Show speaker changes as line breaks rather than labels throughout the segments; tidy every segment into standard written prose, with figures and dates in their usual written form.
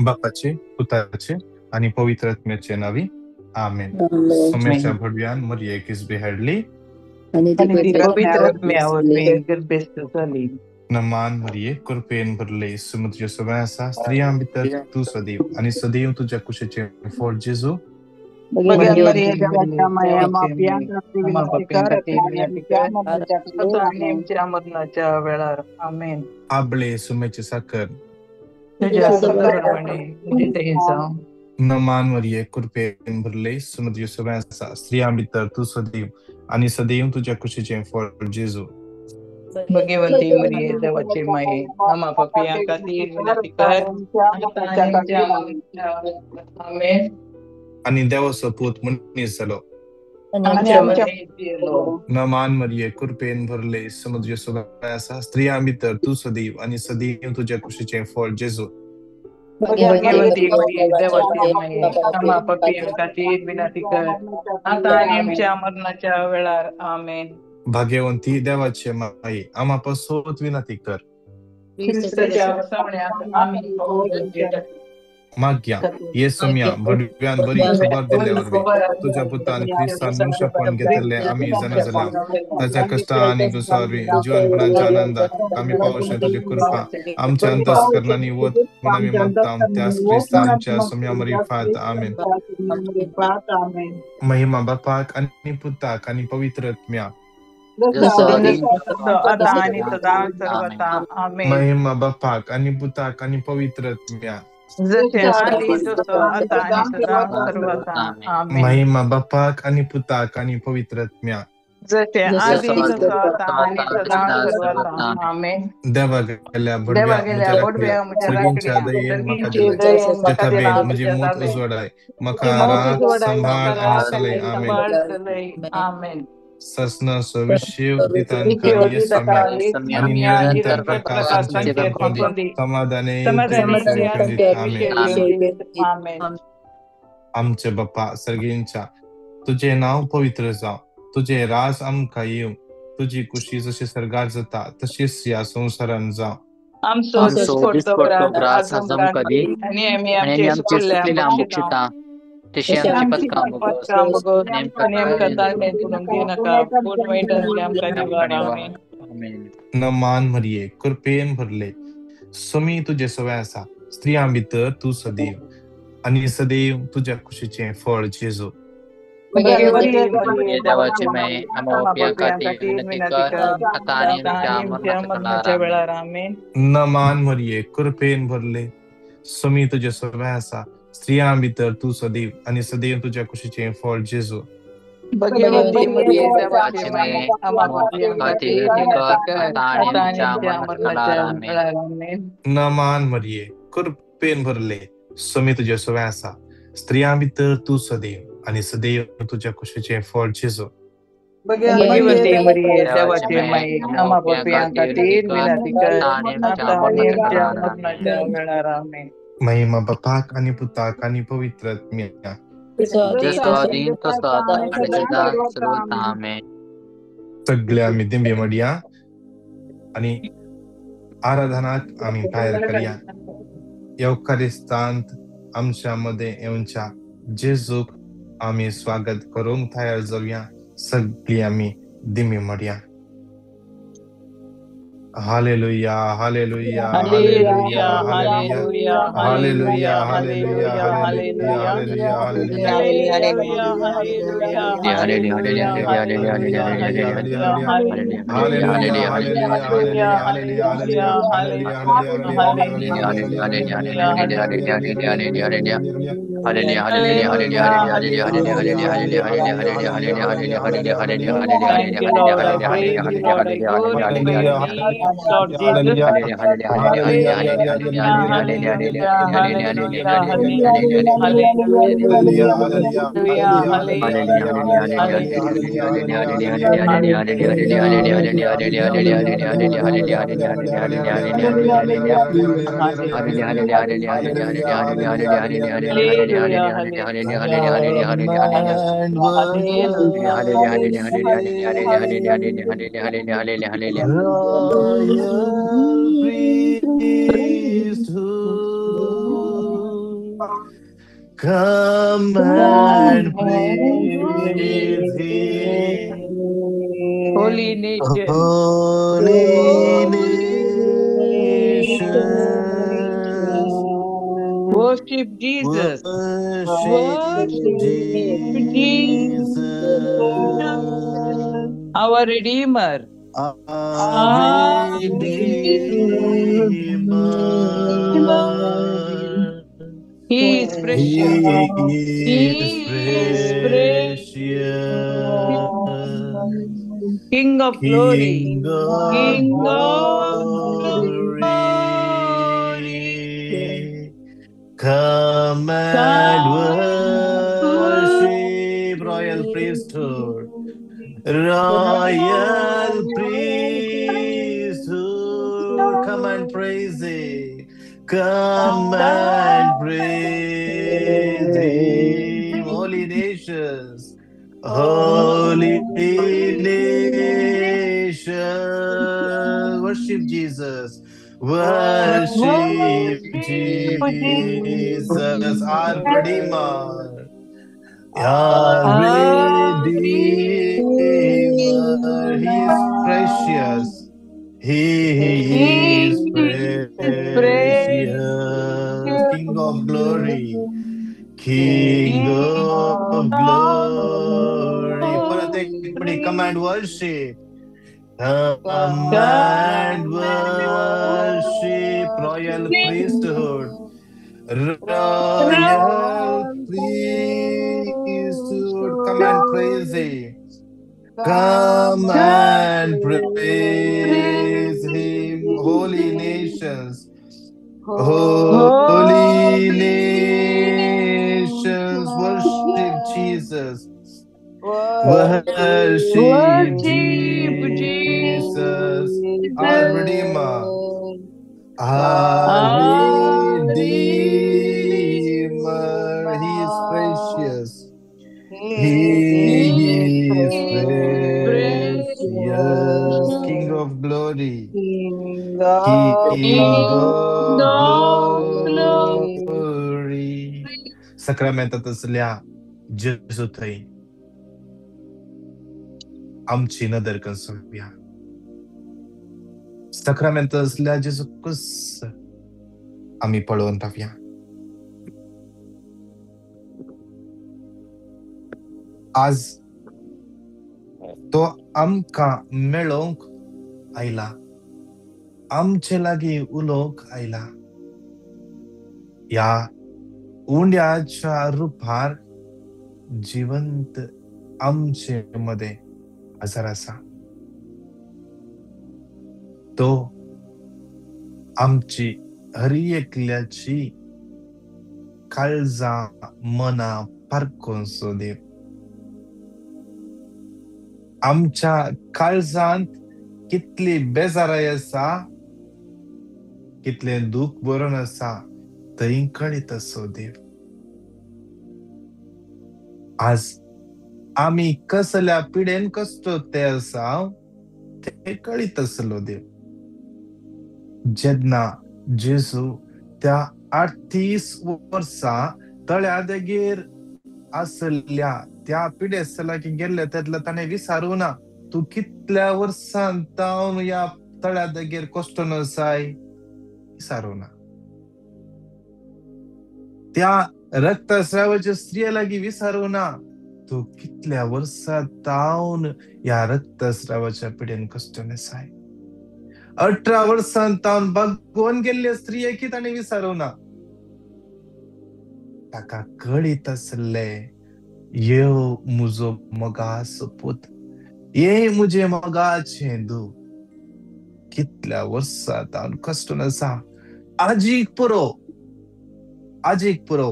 बापाचे पुताचे आनी पवित्र आत्म्याचे नावी आमेन. सोम्याच्या भडव्यान मरियेक इस्बे हाडली
आनी ती पवित्र आत्म्या वरवीं गर्भेस्त जाली.
नमान मरिये, कृपेन भरले, सुमत सगळें आसा, स्त्रियां भितर तूं सदैव आनी सदैव तुज्या कुशीचें फळ जेजू.
आमच्या वेळार आमेन.
आबळे सुमेचे साकर
तुज्या प्रमाणे तुजें जावं.
नमान मरिये, कृपेन भरले, सुमत सगळें आसा, स्त्रियां भितर तूं सदैव आनी सदैव तुज्या कुशीचें फळ जेजू.
भगवंती मरिये, देवाची माये, आम्हा पापयां खातीर विनंती कर आतां आनी आमच्या मरणाच्या आमेन.
आनी देवाचो पूत मनीस जालो. नमान मरिये, कृपेन भरले, समुद्र सगळें आसा, स्त्रियां भितर तूं सदैव आनी सदैव तुज्या कुशीचें फळ जेजू.
भगवंती मरिये, देवाची माये, आम्हा पापयां खातीर विनंती कर आतां आनी आमच्या मरणाच्या वेळार आमेन.
भाग्यवंती देवाचे माये, आम्हा पासत विनंती कर.
क्रिस्ताच्या सवण्याक आमी
माग्या येसुम्या भडव्यान बरी खबर दिल्ले वरवीं तुज्या पुतान क्रिस्तान मनुष्यपण घेतिल्ले आमी जाणा जाल्या ताच्या कश्टा आनी क्रुसा वरवीं जिवनपणाच्या आनंदाक आमी पावोवचें तुजी कृपा आमच्या अंतस्करणांनी वत म्हूण आमी मागता त्याच क्रिस्ता आमच्या सोम्या मरिफात आमेन. महिमा बापाक आनी पुताक आनी पवित्र आत्म्याक. महिमा बापाक आनी पुताक आनी पवित्र आत्म्याक. महिमा बापाक आनी पुताक आनी पवित्र आत्म्याक. देवा गेल्या भडव्या म्हज्या राखण्या सर्गींच्या दयेन म्हाका दिलय जथाबेन म्हजी मोत उजवाडाय म्हाका राख सांबाळ आनी चलय आमेन. ससनसो विशीव दितांकां येसम्या आनी निरंतर प्रकाशांचेर चमकोंदी समाधाने आमेन. आमचे बापा सर्गींच्या, तुजें नांव पवित्र जावं, तुजें राज आमकां येवं, तुजी कुशी जशी सर्गार जाता तशीच ह्या संवसारान जावं.
आमचो दिसपट्टो ग्रास आज आमकां दी आनी आमी आमचे चुकलेले
आमकां तशी आमची पथकां भोगोस
आनी आमकां ताळमेळ पडूंक दिनाका, पूण वायटांतल्यान आमकां निवार. आमेन.
नमान मरिये, कृपेन भरले, समी तुजे सवय आसा, स्त्रियां भितर तूं सदैव आनी सदैव तुज्या कुशीचें फळ जेजू.
देवाची माये, आम्हा पापयां खातीर विनंती कर आतां आनी आमच्या मरणाच्या
वेळार आमेन.
नमान मरिये, कृपेन भरले, समी तुजे सवय आसा, स्त्रियां भितर तूं सदैव आनी सदैव तुज्या कुशीचें फळ जेजू.
भगवंती मरिये, देवाची माये, आम्हा पापयां खातीर विनंती कर आतां आनी आमच्या मरणाच्या वेळार आमेन.
नमान मरिये, कृपेन भरले, समी तुजे सवय आसा, स्त्रियां भितर तूं सदैव आनी सदैव तुज्या कुशीचें फळ जेजू.
भगवंती मरिये, देवाची माये, आम्हा पापयां खातीर विनंती कर आतां आनी आमच्या मरणाच्या वेळार आमेन.
महिमा बापाक आनी पुताक आनी पवित्र आत्म्याक. सगळे आमी दिंबे मडया आनी आराधनाक आमी भायर करया. येवकारिस्तांत आमच्या मदें येवच्या जेजूक आमी स्वागत करूंक तयार जावया. सगळी आमी दिंबे मडया. Hallelujah, hallelujah, hallelujah, hallelujah, hallelujah, hallelujah, hallelujah, hallelujah,
Lord Jesus. Hallelujah, hallelujah, hallelujah, hallelujah,
Royal priesthood, Come and praise Him.
Holy nation.
Holy nations,
Worship Jesus.
worship Jesus,
Our Redeemer.
our Redeemer.
He is precious.
He is
He is
precious,
King of glory.
King of
King of
glory.
glory.
Come and
Come
worship, royal priesthood, royal priesthood. Come and praise Him. Come and praise Him, holy nations, holy nations. Worship Jesus. Worship Jesus, our Redeemer. Our Redeemer. He is precious. He is precious. King of glory. King of glory. परत एक minute, come and worship. Come and worship, royal priesthood. Royal priesthood. Come and praise Him. Come and praise Him, holy nations. Holy nations, worship Jesus. Worship Jesus, our Redeemer. Our Redeemer. He is precious. He is precious. King of glory. King of glory. साक्रामेंतात असल्या जेजू थंय आमची नदर कंसोवया. साक्रामेंत असल्या जेजूकच आमी पळोवन रावया. आज तो आमकां मेळोवंक आयला, आमचे लागीं उलोवंक आयला. ह्या उंड्याच्या रुपार जिवंत आमचे मदें हजर आसा. तो आमची हर एकल्याची काळजां मनां पारखून देव. आमच्या काळजांत कितली बेजाराय आसा, कितलें दूख भरून आसा, थंय कळीत आसो देव. आज आमी कसल्या पिडेन कसलो ते आसा ते कळीत आसलो देव. जेन्ना जेजू त्या 38 वर्सां तळ्या देगेर आसल्या त्या पिडेस्ता लागीं गेल्ले तेन्ना ताणें विचारूं ना, तूं कितल्या वर्सां तावन ह्या तळ्या देगेर कश्टन आसाय, विचारूं ना. त्या रक्तस्रावाच्या स्त्रिये लागीं विचारूं ना, तूं कितल्या वर्सां तावन ह्या रक्तस्रावाच्या पिडेन कश्टन आसाय. 18 वर्सां तावन बागोवन गेल्ले स्त्रियेकी ताणें विचारूं ना. ताका कळीत आसलें, यो म्हजो मोगाचो पूत, ये म्हजें मोगाचें धूव, कितल्या वर्सां तावन कश्टन आसा, आजीक पुरो, आजीक पुरो,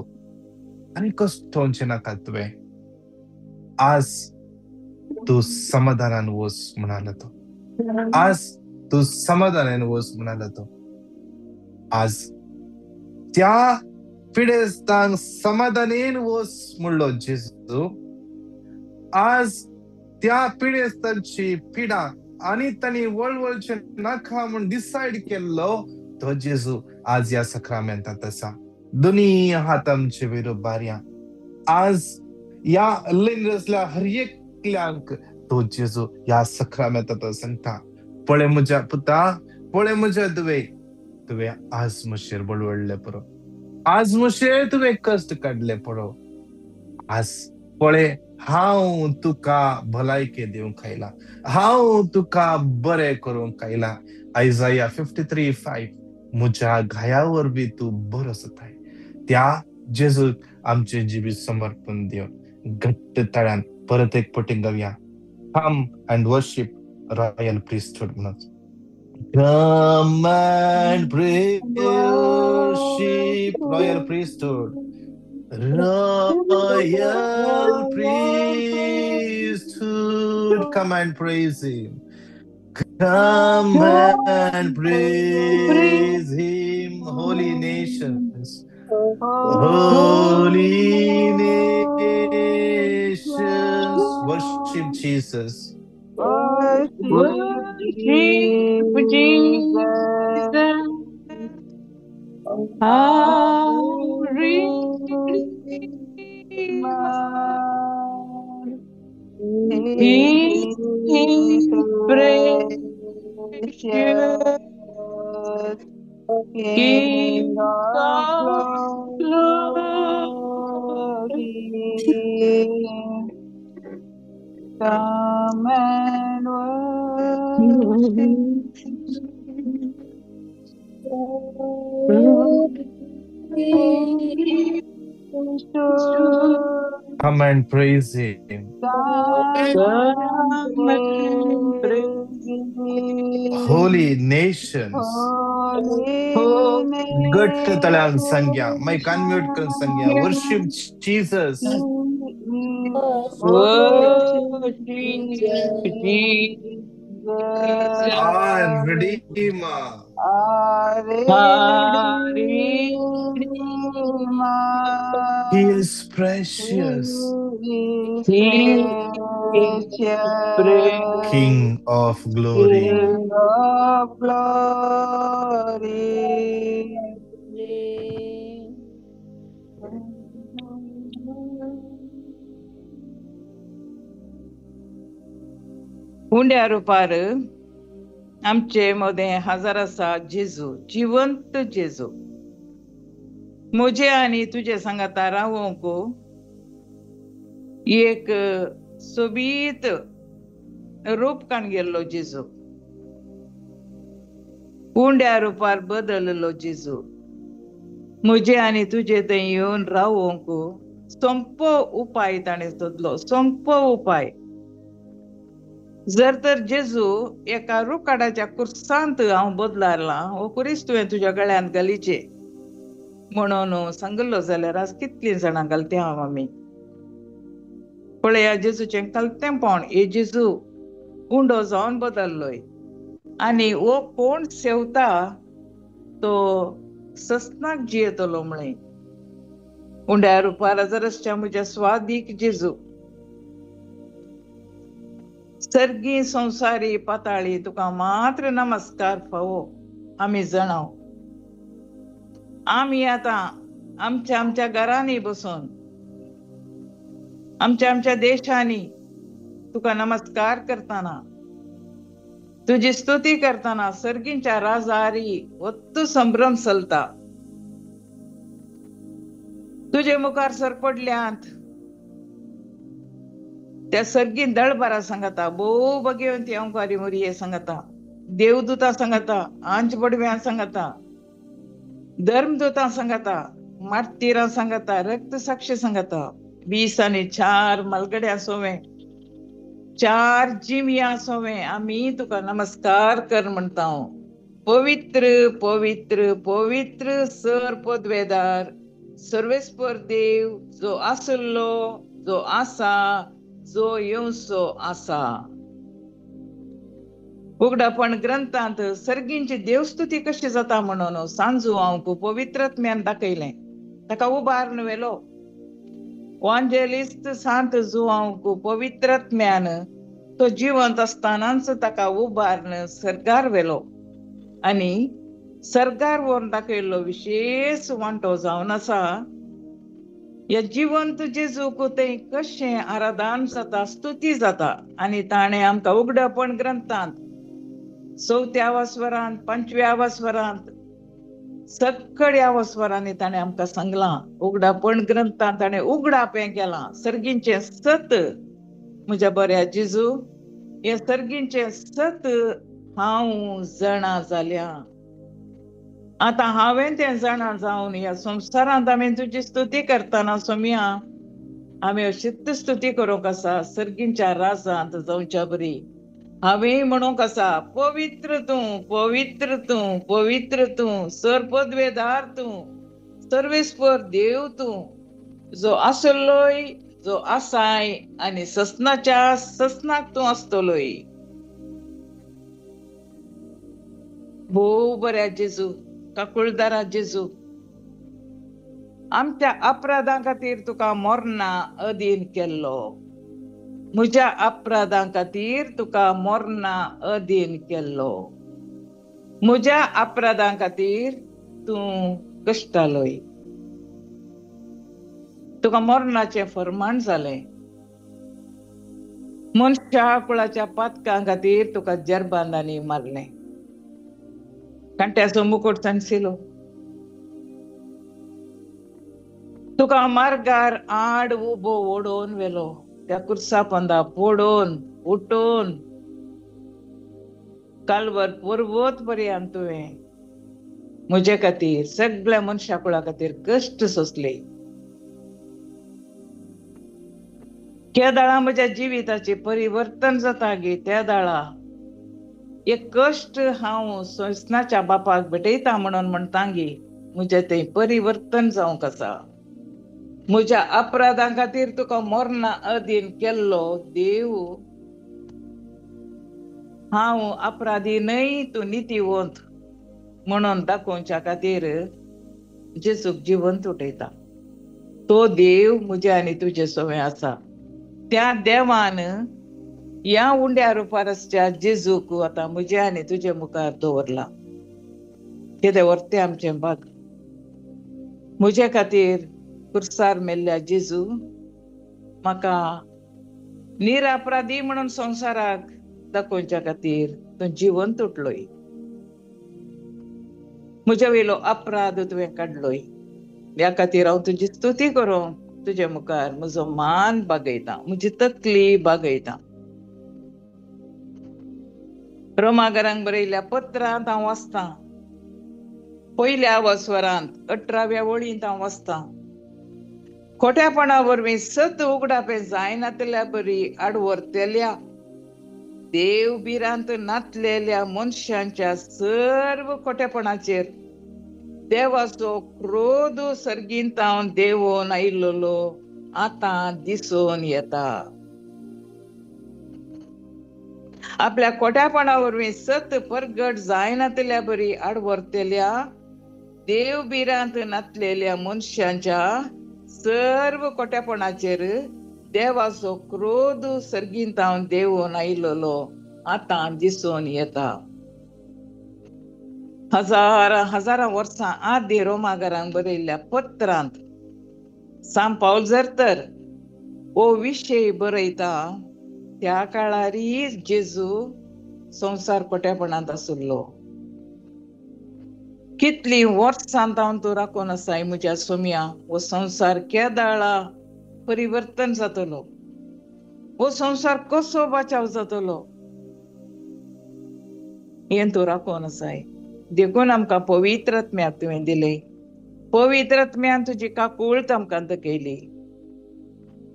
आनी कश्टोवचें नाका तुवें, आज तूं समाधानान वच म्हणालो तो. आज तूं समाधानान वच म्हणालो तो. आज त्या पिडेस्तांक समाधानेन वच म्हणलो जेजू. आज त्या पिडेस्तांची पिडा आनी तांणी वळवळचें नाका म्हूण डिसायड केल्लो तो जेजू आज ह्या साक्रामेंतात आसा. दोनी हात आमचे वयर बारया. आज ह्या लैन हर एकल्यांक तो जेजू ह्या सक्रामेंतांत तो सांगता, पळय म्हज्या पुता, पळय म्हज्या धुवे, तुवें आज म्हजेर बळवडलें पुरो, आज म्हजेर तुवें कश्ट काडले पुरो, आज पळय हांव तुका भलायकी दिवंक आयला, हांव तुका बरें करूंक आयला. आयजाया 53:5, म्हज्या घाया वरवीं तूं बरो जाताय. त्या जेजूक आमचें जिवीत समर्पण दिवन घट्ट ताळ्यान परत एक पटी गावया, Come and worship royal priesthood म्हणून. Come and worship royal priesthood, royal priesthood. Come and praise him. Come and praise him, holy nations, holy nations, worship Jesus.
Worship Jesus, our Redeemer. He is precious, King of glory.
Come and worship.
Come and praise him.
Come and praise him.
Holy nations. घट्ट तळ्यान सांग्या, mic unmute करून सांग्या, worship Jesus.
Worship Jesus.
Our Redeemer.
Our
He is precious.
He is precious.
King of glory.
King of glory.
उंड्या रुपार आमचे मदें हजर आसा जेजू, जिवंत जेजू. म्हजे आनी तुजे सांगाता रावोंक एक सोबीत रूप काण गेल्लो जेजू, उंड्या रुपार बदललो जेजू. म्हजे आनी तुजे थंय येवन रावोंक सोंपो उपाय ताणें सोदलो, सोंपो उपाय. जर तर जेजू एका रुकाडाच्या कुर्सांत हांव बदलारलां, हो कुरीस तुवें तुज्या गळ्यांत घालीचे म्हणून सांगिल्लो जाल्यार आज कितलीं जाणां घालते हांव आमी. पळया जेजूचें कलतेंपण, हे जेजू उंडो जावन बदल्लोय आनी हो कोण सेवता तो सस्नाक जियेतलो म्हळें. उंड्या रुपार हजर म्हज्या स्वादीक जेजू, सर्गी संवसारी पाताळी तुका मात्र नमस्कार फावो. आमी जाणाव, आमी आतां आमच्या आमच्या घरांनी बसून आमच्या आमच्या देशांनी तुका नमस्कार करतना, तुजी स्तुती करतना सर्गींच्या राजारी वत्तू संभ्रम चलता. तुजे मुखार सर पडल्यांत त्या सर्गीन दळबारा सांगता, भोव भगवंती अंकारी मुरये सांगता, देवदूता सांगता, आंच बडव्यां सांगता, धर्मदूतां सांगता, मार्तीरां सांगता, रक्त साक्षी सांगता. 20 आनी 4 मलगड्या सोवे, 4 जिमया सोवे आमी तुका नमस्कार कर म्हणता. पवित्र पवित्र पवित्र सर पदवेदार सर्वेस्पर देव, जो आसलो, जो आसा, जो येवचो आसा. उगडापण ग्रंथांत सर्गींची देवस्तुती कशी जाता म्हणून सांजू हांव पवित्रत्म्यान दाखयलें, ताका उबारून व्हेलो. वांजेलिस्त सांत जुवांक पवित्रत्म्यान तो जिवंत आसतनाच ताका उबारून सर्गार व्हेलो आनी सरकार व्हरून दाखयल्लो विशेश वांटो जावन आसा. ह्या जिवंत जेजूक तें कशें आराधन जाता, स्तुती जाता आनी ताणें आमकां उगडपण ग्रंथांत चवथ्या वस्वरांत, पंचव्या वस्वरांत, सगळ्या वस्वरांनी ताणें आमकां सांगलां. उगडापण ग्रंथांत ताणें उगडाप हें केलां, सर्गींचें सत. म्हज्या बऱ्या जेजू, हें सर्गींचें सत हांव जाणा जाल्या. आतां हांवें तें जाणा जावन ह्या संवसारांत हांवें तुजी स्तुती करतना सोम्या, हांवें अशीच स्तुती करूंक आसा सर्गींच्या राजांत जावच्या बरी. हांवें म्हणूंक आसा, पवित्र तूं, पवित्र तूं, पवित्र तूं, सर पदवेदार तूं, सर्वेस्पर देव तूं, जो आसलोय, जो आसाय आनी ससनाच्या ससनाक तूं आसतलोय. भोव बऱ्या जेजू, काकुळदारा जेजू, आमच्या अपराधां खातीर तुका मरणा अधीन केल्लो. म्हज्या अपराधां खातीर तुका मरणा अधीन केल्लो. म्हज्या अपराधां खातीर तूं कश्टालोय. तुका मरणाचें फर्माण जालें. मनशा कुळाच्या पातकां खातीर तुका जरबांदांनी मारलें, कांट्याचो मुकुट सांडशिलो. तुका मार्गार आड उबो ओडोवन व्हेलो, त्या कुर्सा पंदा पडोवन उठोवन कालवर पर्वत पर्यंत तुवें म्हजे खातीर, सगळ्या मनशा कुळा खातीर कश्ट सोंसले. त्या म्हज्या जिविताचें परिवर्तन जाता गे, त्या दाळा एक कश्ट हांव सोंसनाच्या बापाक भेटयता म्हणून म्हणटा गे, म्हजें तें परिवर्तन जावंक आसा. म्हज्या अपराधां खातीर तुका मरणा अधीन केल्लो देव, हांव अपराधी न्हय, तूं नितीवंत म्हणून दाखोवच्या खातीर जेजूक जिवंत उठयता. तो देव म्हजे आनी तुजे सवें आसा. त्या देवान ह्या उंड्या रुपार आसच्या जेजूक आतां म्हजे आनी तुजे मुखार दवरला. कितें व्हरतें आमचें भाग. म्हजे खातीर कुर्सार मेल्ल्या जेजू म्हाका निरापराधी म्हणून संवसाराक दाखोवच्या खातीर तूं जिवंत उठलोय. म्हज्या वयलो अपराध तुवें काडलोय. ह्या खातीर हांव तुजी स्तुती करूंक तुजे मुखार म्हजो मान बागयता, म्हजी तकली बागयता. रोमागरांक बरयल्ल्या पत्रांत हांव वाचतां, पयल्या वस्वरांत 18व्या वळींत हांव वाचतां, खोट्यापणा वरवीं सत उगडापें जायनातल्या बरी आडवरतेल्या देव भिरांत नातलेल्या मनशांच्या सर्व खोटेपणाचेर देवाचो क्रोध सर्गींतावन देवोन आयिल्लो आतां दिसून येता. आपल्या खोट्यापणा वरवीं सत परगट जायनातल्या बरी आडवरतेल्या देव भिरांत नातलेल्या मनशांच्या सर्व खोट्यापणाचेर देवाचो क्रोध सर्गींतावन देवोन आयिल्लो आतां दिसून येता. हजारां हजारां वर्सां आदीं रोमागरांक बरयल्ल्या पत्रांत सांत पावल जर तर हो विशय बरयता, त्या काळारी जेजू संवसार खोट्यापणांत आशिल्लो. कितलीं वर्सां तावन तूं राखून आसाय म्हज्या सोम्या, हो संवसार केदाळा परिवर्तन जातलो, हो संवसार कसो बचाव जातलो हें तूं राखून आसाय. देखून आमकां पवित्र आत्म्याक तुवें दिलें. पवित्र आत्म्यान तुजी काकूळत आमकां दाखयली.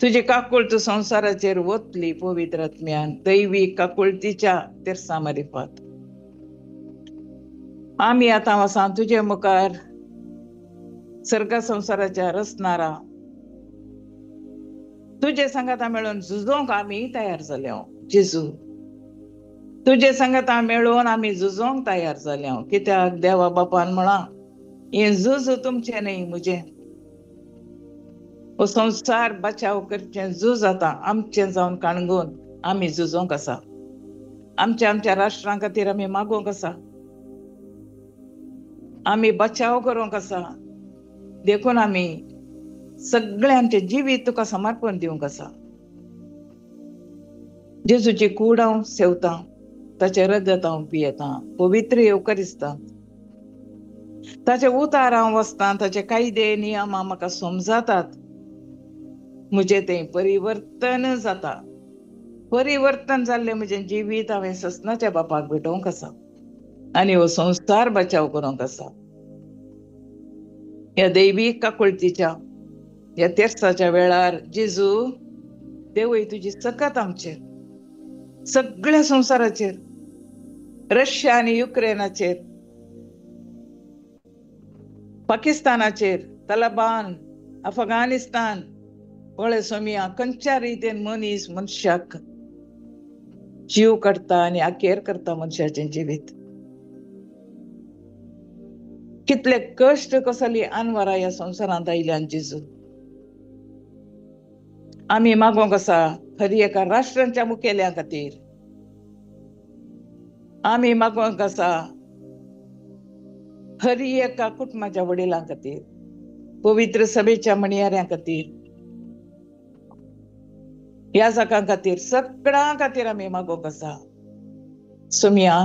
तुजी काकूळत संवसाराचेर वतली पवित्र आत्म्यान, दैवी काकुळतीच्या तेरसा मारिफात. आमी आतां वसान तुजे मुखार सर्ग संवसाराच्या रचणारा तुजे सांगाता मेळून झुजोंक आमी तयार जाल्या. जेजू तुजे सांगाता मेळून आमी झुजोंक तयार जाल्या. कित्याक देवा बापान म्हळां, हें झूज तुमचें न्हय म्हजें. हो संवसार बचाव करचें झूज आतां आमचें जावन काणगून आमी झुजोंक आसा. आमच्या आमच्या राष्ट्रां खातीर आमी मागोवंक आसा. आमी बचाव करूंक आसा. देखून आमी सगळें आमचें जिवीत तुका समर्पण दिवंक आसा. जेजूची कूड हांव सेवतां, ताचें रगत हांव पियेतां, पवित्र येवकरिस्तां, ताचे उतार हांव वचतां, ताचे कायदे नियम म्हाका समजातात. म्हजें तें परिवर्तन जाता. परिवर्तन जाल्लें म्हजें जिवीत हांवें ससनाच्या बापाक भेटोवंक आसा आनी हो संवसार बचाव करूंक आसा. ह्या दैवीक काकुळतीच्या ह्या तेर्साच्या वेळार जेजू देवय तुजी सकत आमचेर, सगळ्या संवसाराचेर, रशिया आनी युक्रेनाचेर, पाकिस्तानाचेर, तालिबान, अफगाणिस्तान, पळय सोमिया खंयच्या रितीन मनीस मनशाक जीव काडटा आनी अखेर करता मनशाचें जिवीत. कितले कश्ट कसली आनवरां ह्या संवसारांत आयल्यान जेजू. आमी मागोंक आसा हर एका राष्ट्रांच्या मुखेल्या खातीर, आमी मागोंक आसा हर एका कुटुंबाच्या वडिलां खातीर, पवित्र सभेच्या म्हणयाऱ्यां खातीर, ह्या जाकां खातीर, सगळ्यां खातीर आमी मागोंक आसा. सोमिया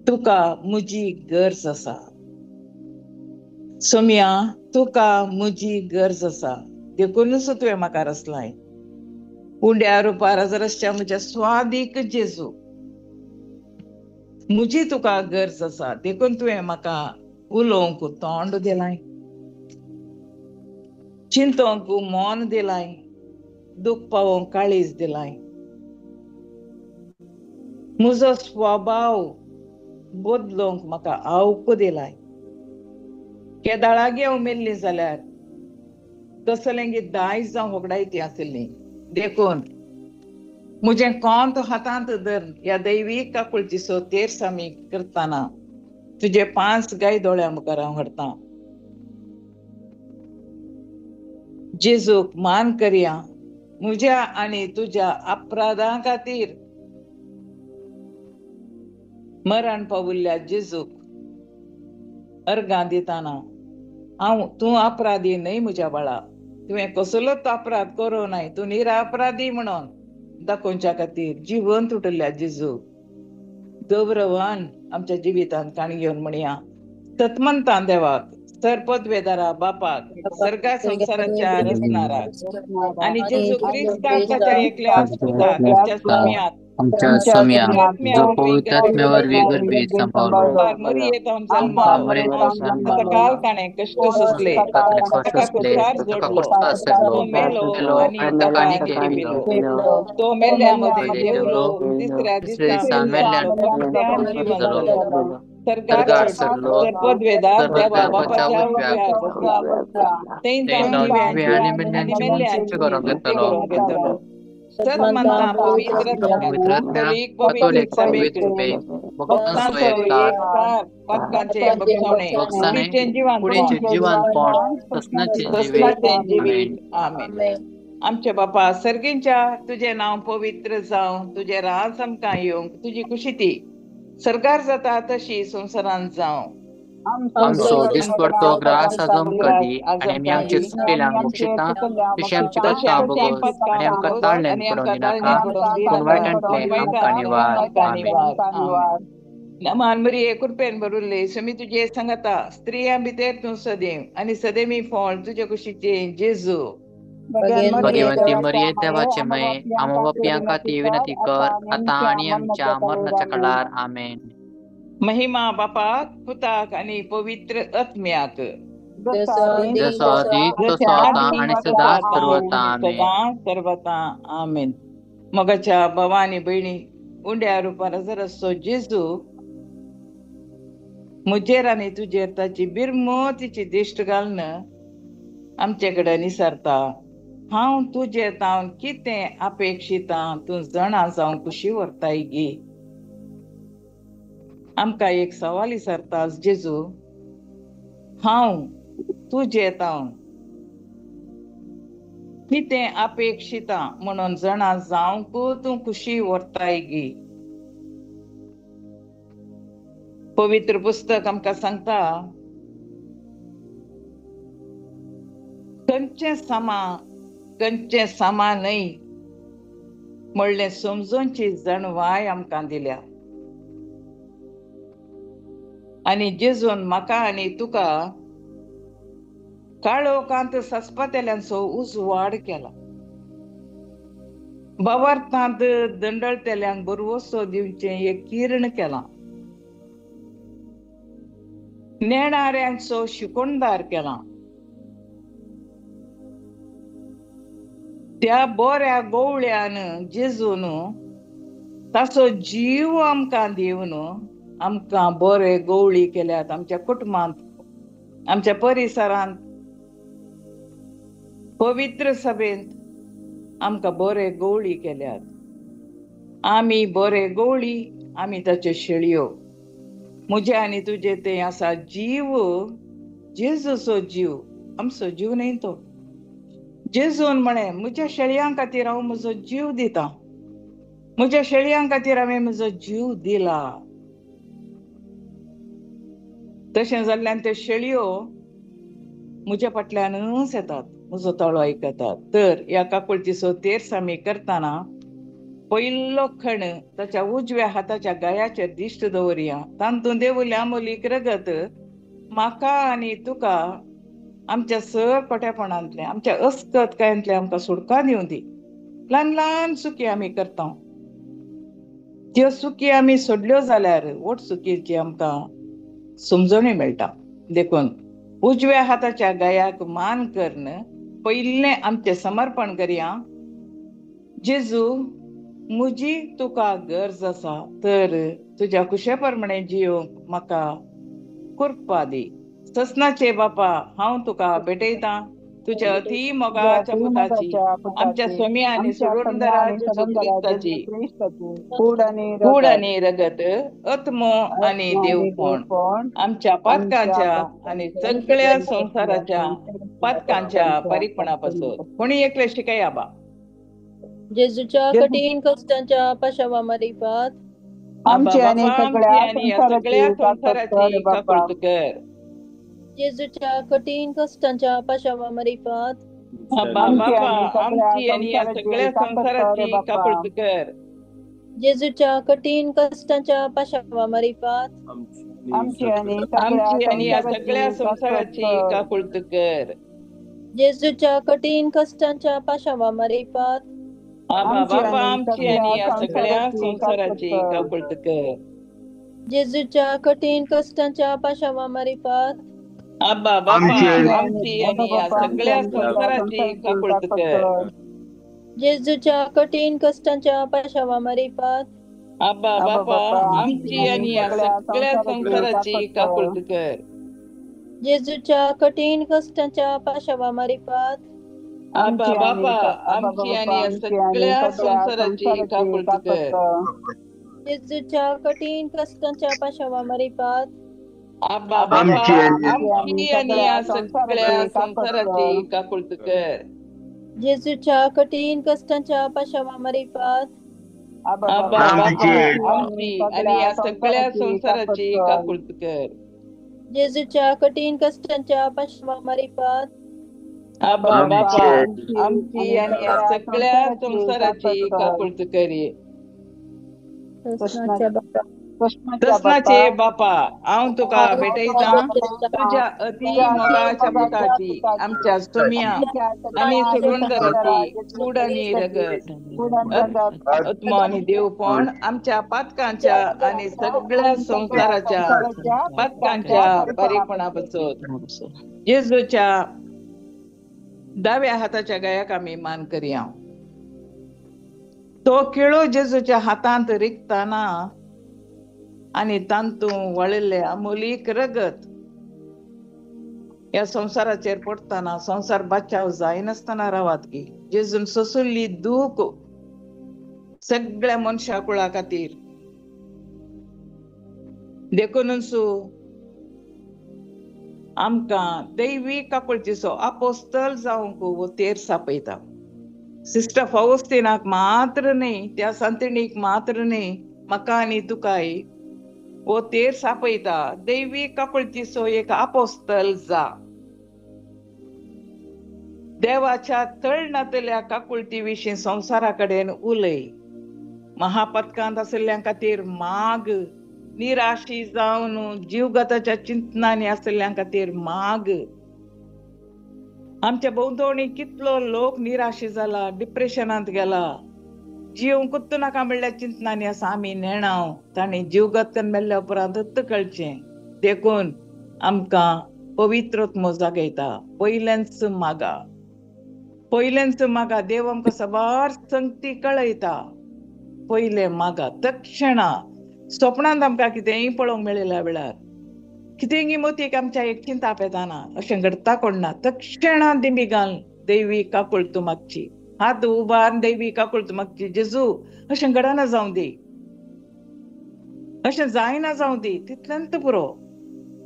तुका म्हजी गरज आसा. सोमिया तुका म्हजी गरज आसा. देखूनच तुवें म्हाका रचलाय. उंड्या रुपार रस्त्या म्हज्या स्वादीक जेजू, म्हजी तुका गरज आसा. देखून तुवें म्हाका उलोवंक तोंड दिलाय, चिंतोवंक मन दिलाय, दुख पावोवंक काळीज दिलाय. म्हजो स्वभाव बदलोवंक म्हाका आवक दिलाय. केदाळागे हांव मेल्ली जाल्यार तसलें दायज जावं होगडायती आशिल्ली. देखून म्हजें कोंत हातांत धर ह्या दैवीक काकुळतीचो तेर्स आमी करतना तुजे 5 गाय दोळ्या मुखार हांव हाडटा. जेजूक मान करया म्हज्या आनी तुज्या अपराधां खातीर मरण पाविल्ल्या जेजूक अर्गां दितना हांव तूं अपराधी न्हय म्हज्या बाळा, तुवें कसलोच अपराध करूं नाय, तूं निरापराधी म्हणून दाखोवच्या खातीर जिवंत उठिल्ल्या जेजू गौरवान आमच्या जिवितांत काणी घेवन म्हणया. सतमंतां देवाक, सरपदवेदारा बापाक, सर्गा संवसाराच्या रचणाराक आनी जेजू क्रिस्ताक ताच्या एकल्या पुताक आमच्या स्वाम्याक,
आमच्या स्वाम्याक, जो पवित्र आत्म्या वरवीं गर्भेंत सांबाळ्ळो,
काल ताणें कश्ट सोंसले, ताका कुर्सार जोडलो, मेलो आनी ताका दिलो, तो मेल्ल्या मदें देंवलो, तिसऱ्या दिसा मेल्ल्यान जिवन जालो, सरकार सरलो, पदवेदार देवा बापाच्या उजव्या बसला, थंय जिव्यांची आनी मेल्ल्यांची करूंक घेतलो. सतमंतां पवित्र कथोलीक पवित्र सभेक, भक्तांचो एकचार, पातकांचें बक्षाणें, कुडीचें जिवंतपण, ससनाचें जिवीत. आमेन. आमचे बापा सर्गींच्या, तुजें नांव पवित्र जावं, तुजें राज आमकां येवंक, तुजी कुशीती सरकार जाता तशी संवसारांत जावं.
आमचो दिसपडतो ग्रास आज आमकां दी आनी आमी आमचे चुकलेल्यांक बक्षिता तशी आमची पत्ता बगोस आनी आमकां ताळ्ळें पडोवंक दिनाका, पूण वायटांतलें आमकां निवार. आमेन.
नमान मरिये, कृपेन भरिल्ले, स्वामी तुजे सांगता, स्त्रियां भितर तूं सदैव आनी सदैवी फळ तुजे कुशीचें जेजू.
भगवंती मरिये देवाचे माये, आमा बापयां खातीर विनंती कर, आतां आनी आमच्या मरणाच्या काळार. आमेन.
महिमा बापाक, पुताक आनी पवित्र आत्म्याक,
जसो आदी तसो आतां आनी सदां सर्वता. आमेन.
सदां सर्वता. आमेन. मोगाच्या भावा आनी भयणी, उंड्या रुपार रस्तो जेजू म्हजेर आनी तुजेर ताची बिरमोतीची दिश्ट घालून आमचे कडेन निसरता. हांव तुजे तावन कितें अपेक्षिता तूं जाणा जावंक कुशी व्हरताय गी. आमकां एक सवाल विचारता जेजू, हांव तुजे तावन कितें अपेक्षिता म्हणून जाणा जावंक तूं खुशी व्हरताय गी. पवित्र पुस्तक आमकां सांगता, खंयचें सामा खंयचें सामा न्हय म्हणलें समजूनची जाणवाय आमकां दिल्या. आनी जेजून म्हाका आनी तुका काळोखांत सस्पातेल्यांचो उजवाड केला, बावार्थांत दंडळतेल्यांक बरवसो दिवचें एक किरण केलां, नेणाऱ्यांचो शिकोणदार केला. त्या बऱ्या गोवळ्यान जेजून ताचो जीव आमकां दिवन आमकां बरे गोवळी केल्यात. आमच्या कुटुंबांत, आमच्या परिसरांत, पवित्र सभेंत आमकां बरे गोवळी केल्यात. आमी बरे गोवळी, आमी ताच्यो शेळयो. म्हजे आनी तुजे ते आसा जीव, जेजूचो जीव, आमचो जीव न्हय तो. जेजून म्हळें, म्हज्या शेळयां खातीर हांव म्हजो जीव दिता, म्हज्या शेळयां खातीर हांवें म्हजो जीव दिला. तशें जाल्ल्यान त्यो शेळयो म्हज्या फाटल्यानच येतात, म्हजो ताळो आयकतात. तर ह्या काकुळतीचो तेर्स आमी करतना पयलो खण ताच्या उजव्या हाताच्या गायाचेर दिश्ट दवरया. तातूंत देवल्या अमोलीक रगत म्हाका आनी तुका आमच्या सर कोट्यापणांतलें, आमच्या अस्कतकायांतलें आमकां सुटका दिवं दी. ल्हान ल्हान चुकी आमी करता, त्यो चुकी आमी सोडल्यो जाल्यार व्हड चुकीची आमकां समजणी मेळटा. देखून उजव्या हाताच्या गायाक मान करून पयलें आमचें समर्पण करया. जेजू, म्हजी तुका गरज आसा, तर तुज्या कुशे प्रमाणे जियोंक म्हाका कृपा दी. ससनाचे बापा, हांव तुका भेटयतां तुज्या अती मोगाच्या पुताची, आमच्या स्वामी आनी सोडणदारा जेजू क्रिस्ताची कूड आनी रगत, आत्मो आनी देवपण आमच्या पातकांच्या आनी सगळ्या संवसाराच्या पातकांच्या परिपणा पासून. कोणी एकले शिकया बा.
जेजूच्या कठीण कश्टांच्या पाशावा मारिफात
आमची आनी
सगळ्या संवसाराची काकुळट कर.
जेजूच्या कठीण कश्टांच्या पाशावा मारिफात
आमची आनी सगळ्या संवसाराची काकुळट कर.
जेजूच्या कठीण कश्टांच्या पाशावा मारिफात
आमची
आनी सगळ्या संवसाराची काकुळट कर.
जेजूच्या कठीण कश्टांच्या पाशावा मारिफात
बाबा आमची आनी सगळ्या संवसाराची काकुळट कर.
जेजूच्या कठीण कश्टांच्या पाशावा मारिफात
आबा बाबा आमची आनी सगळ्या संवसाराची काकुळट कर.
जेजूच्या कठीण कश्टांच्या पाशावा मारिफात
आबा बाबा आमची आनी सगळ्या संवसाराची काकुळट कर.
जेजूच्या कठीण कश्टांच्या पाशावा मारिफात
आबा बाबा आमची आनी सगळ्या संवसाराची काकुळट कर.
जेजूच्या कठीण कश्टांच्या पाशावा मारिफात
आबा बाबा आमची आनी सगळ्या संवसाराची काकुळट कर.
जेजूच्या कठीण कश्टांच्या पाशावा मारिफात
आबा बाबा आमची आनी सगळ्या संवसाराची काकुळट कर.
जेजूच्या कठीण कश्टांच्या पाशावा मारिफात
आबा बाबा आमची आनी सगळ्या संवसाराची काकुळट कर. तसनाचे बापा, हांव तुका भेटयतां तुज्या अती मोगाच्या पुताची, आमच्या सोम्या आनी सोडणदाराची कूड आनी रगत, आत्मो आनी देवपण आमच्या पातकांच्या आनी सगळ्या संवसाराच्या पातकांच्या बारीकपणा पासून. जेजूच्या दाव्या हाताच्या गायाक आमी मान करया. तो किळो जेजूच्या हातांत रिगताना आनी तांतूं वळिल्ले अमोलीक रगत ह्या संवसाराचेर पडटना संवसार बचाव जायनासतना रावात की जेजून सोंशिल्ली दूख सगळ्या मनशा कुळा खातीर. देखूनच आमकां दैवी काकुळतीचो आपोस्तल जावंक वो तेर सापयता. सिस्टर फावस्तिनाक मात्र न्हय, त्या सांतिणीक मात्र न्हय, म्हाका आनी तुकाय वो तेर सापयता दैवी काकुळतीचो एक आपोस्तल जा. देवाच्या तळणांतल्या काकुळती विशीं संवसारा कडेन उलय. महापतकांत आशिल्ल्यां खातीर माग, निराशी जावन जीवगताच्या चिंतनांनी आशिल्ल्यां खातीर माग. आमच्या भोंवतणी कितलो लोक निराशी जाला, डिप्रेशनांत गेला, जिवंकूच नाका म्हणल्या चिंतनांनी आसा. आमी नेणाव तांणी जीवगत मेल्ल्या उपरांतच कळचें. देखून आमकां पवित्र जागयता. पयलेंच मागा, पयलेंच मागा. देव आमकां साबार संगती कळयता. पयले मागा तक्षणा स्वप्नांत आमकां कितेंय पळोवंक मेळिल्ल्या वेळार कितेंय मोतीक आमच्या एक चिंताप येताना अशें घडता कोण ना, तक्षणा दिंबी घाल देवी काकुळत मागची, हात उबार देवी काकुळत मागची, जेजू अशें घडना जावं दी, अशें जायना जावं दी, तितल्यांत पुरो.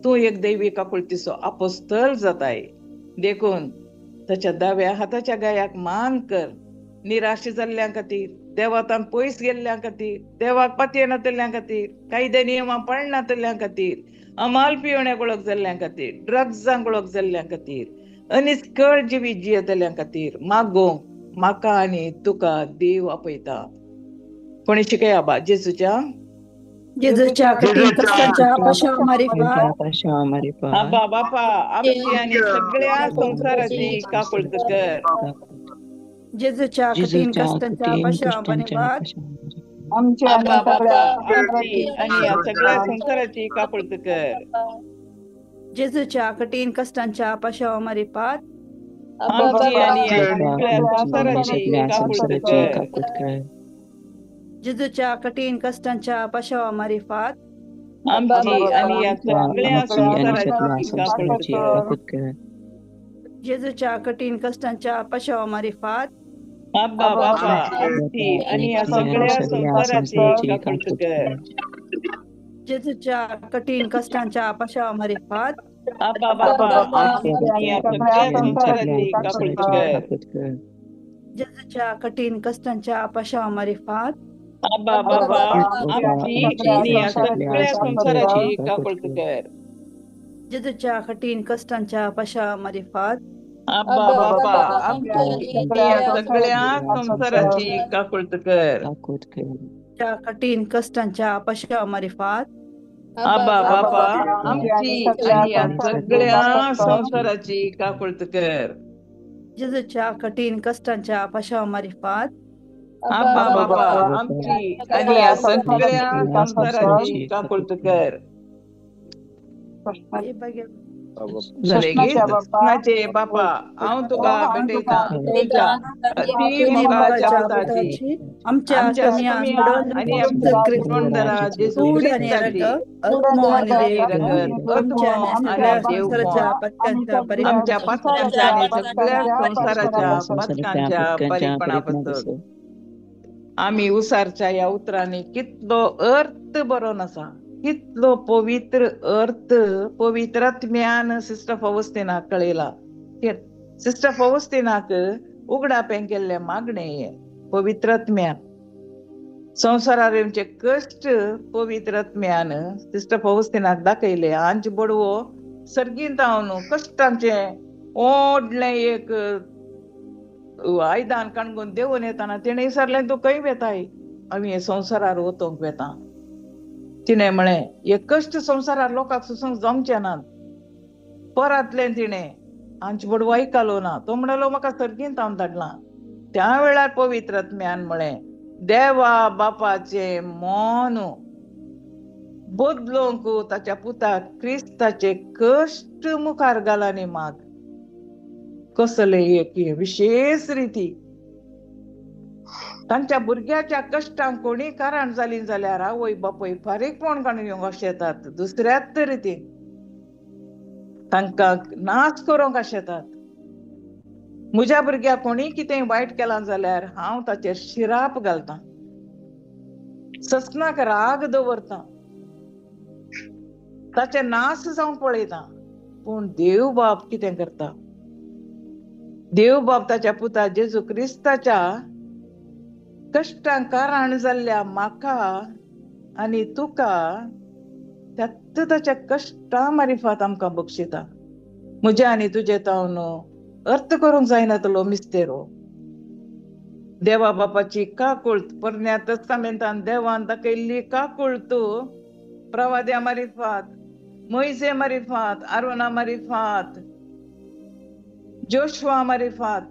तूं एक दैवी काकुळतीचो आपोस्तल जाताय. देखून ताच्या दाव्या हाताच्या गायाक मान कर. निराशी जाल्ल्यां खातीर, देवातान पयस गेल्ल्यां खातीर, देवाक पातयेनातल्या खातीर, कायदे नियमां पाळनातल्या खातीर, अमाल पिवण्याक वळख जाल्ल्यां खातीर, ड्रग्सांक वळख जाल्ल्यां खातीर, अनिस्कळ जिवीत जियेतल्या खातीर मागोवंक म्हाका आनी तुका देव आपयता. कोणी शिकया बा जेजूच्या
जेजूच्या कठीण कष्टांच्या पाशामारीफात
आबा बापा आमची आनी सगळ्या संवसाराची काकुळत कर.
जेजूच्या कठीण कष्टांच्या पाशामारीफात
आबा बापा आमची आनी सगळ्या संवसाराची काकुळत कर.
जेजूच्या कठीण कष्टांच्या पाशामारीफात
आमची आनी सगळ्या संवसाराची काकुळत कर.
जेजूच्या कठीण कष्टांच्या पाशामारीफात
आमची आनी सगळ्या संवसाराची काकुळत कर.
जेजूच्या कठीण कष्टांच्या पाशामारीफात
आबा बापा आमची आनी सगळ्या संवसाराची काकुळत कर.
जेजूच्या कठीण कष्टांच्या पाशामारीफात
आबा बापा आमची आनी सगळ्या संवसाराची काकुळत कर.
जेजूच्या कठीण कष्टांच्या पाशामारीफात
आबा बाबा आमची आनी सगळ्या संवसाराची काकुळत कर.
जेजूच्या कठीण कष्टांच्या पाशामारीफात
आबा बाबा आमची आनी सगळ्या संवसाराची काकुळत कर.
कठीण कष्टांच्या पाशामारीफात
आबा बाबा आमची आनी सगळ्या संवसाराची काकुळत कर.
जेजूच्या कठीण कष्टांच्या पाशामारीफात
आबा बाबा आमची आनी सगळ्या संवसाराची काकुळत कर. नाचे बापा हांव तुका भेटयता तुज्या अती मोगाच्या पुताची,
आमच्या
आनी आमच्या क्रिस्तोंदरा जेजू क्रिस्ताची आमच्या पातकांच्या आनी सगळ्या संवसाराच्या पातकांच्या परिपणा. आमी उसारच्या ह्या उतरांनी कितलो अर्थ बरोवन आसा, कितलो पवित्र अर्थ पवित्रात्म्यान सिस्टर फवस्तीनाक कळयला. सिस्टर फवस्तीनाक उगडापें केल्लें मागणें हें पवित्रात्म्यान. संवसारार येवचे कश्ट पवित्रात्म्यान सिस्टर फवस्तीनाक दाखयले. आमचे बडवो सर्गींत हांव कश्टांचें ओडलें एक आयदान काणगून देवून येताना तिणें विचारलें, तूं खंय वेताय? आमी हे संवसारार वतोंक वेता. तिणें म्हळें, हे कश्ट संवसारार लोकांक सोसूंक जमचे नात. परातलें तिणें, आमचे बडवो आयकलो ना. तो म्हणलो, म्हाका सर्गींत हांव धाडलां. त्या वेळार पवित्रात्म्यान म्हळें, देवा बापाचें मन बदलोवंक ताच्या पुताक क्रिस्ताचे कश्ट मुखार घालानी माग. कसले एक विशेष रिती तांच्या भुरग्याच्या कश्टांक कोणी कारण जाली जाल्यार आवय बापूय फारीकपण काडून घेवंक आशेतात, दुसऱ्याच रितीन तांकां नाच करूंक आशेतात. म्हज्या भुरग्याक कोणी कितें वायट केलां जाल्यार हांव ताचेर शिराप घालतां, ससनाक राग दवरतां, ताचे नाश जावंक पळयतां. पूण देव बाप कितें करता? देव बाप ताच्या पुता जेजू क्रिस्ताच्या कश्टांक कारण जाल्ल्या म्हाका आनी तुका त्यात ताच्या कश्टा मारिफात आमकां बक्षिता. म्हज्या आनी तुजे तावन अर्थ करूंक जायना तलो मिस्तेरो. देवा बापाची काकुळत पोरण्या तस्तामेंतान देवान दाखयल्ली काकुळत प्रवाद्या मारिफात, मोयजे मारिफात, आरोना मारिफात, जोशुआ मारिफात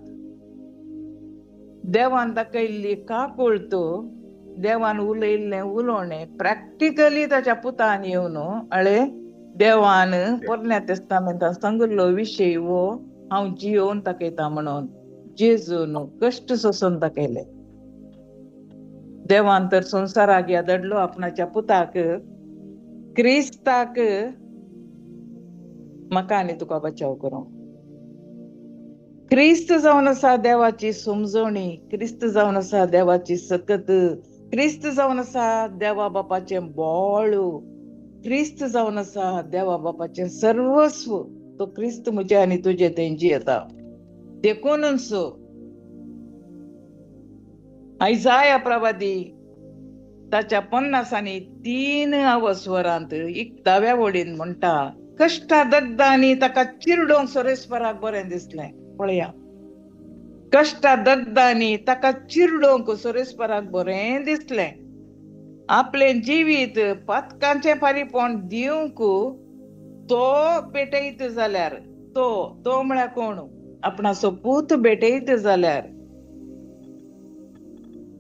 देवान दाखयल्ली काकुळत, देवान उलयल्लें उलोवणें प्रॅक्टिकली ताच्या पुतान येवन अळे देवान पोरण्या तेस्तामेंतान सांगिल्लो विशय हो हांव जियोवन दाखयता म्हणून जेजून कश्ट सोसून दाखयले. देवान तर संवसाराक या दडलो आपणाच्या पुताक क्रिस्ताक म्हाका आनी तुका बचाव करूंक. क्रिस्त जावन आसा देवाची समजवणी, क्रिस्त जावन आसा देवाची सकत, क्रिस्त जावन आसा देवा बापाचें बोळ, क्रिस्त जावन आसा देवा बापाचें सर्वस्व. तो क्रिस्त म्हजे आनी तुजे थंय जियेता. देखूनच आयजाया प्रवादी ताच्या 53 अवस्वरांत 11व्या वळीन म्हणटा, कश्टा दग्दांनी ताका चिरडोवंक सोरेस्पराक बरें दिसलें. पळया, कश्टा दग्दांनी ताका चिरडोवंक सोरेस्पराक बरें दिसलें. आपलें जिवीत पातकांचें फारीपण दिवंक तो पेटयत जाल्यार, तो तो म्हळ्यार कोण, आपणाचो पूत भेटयत जाल्यार,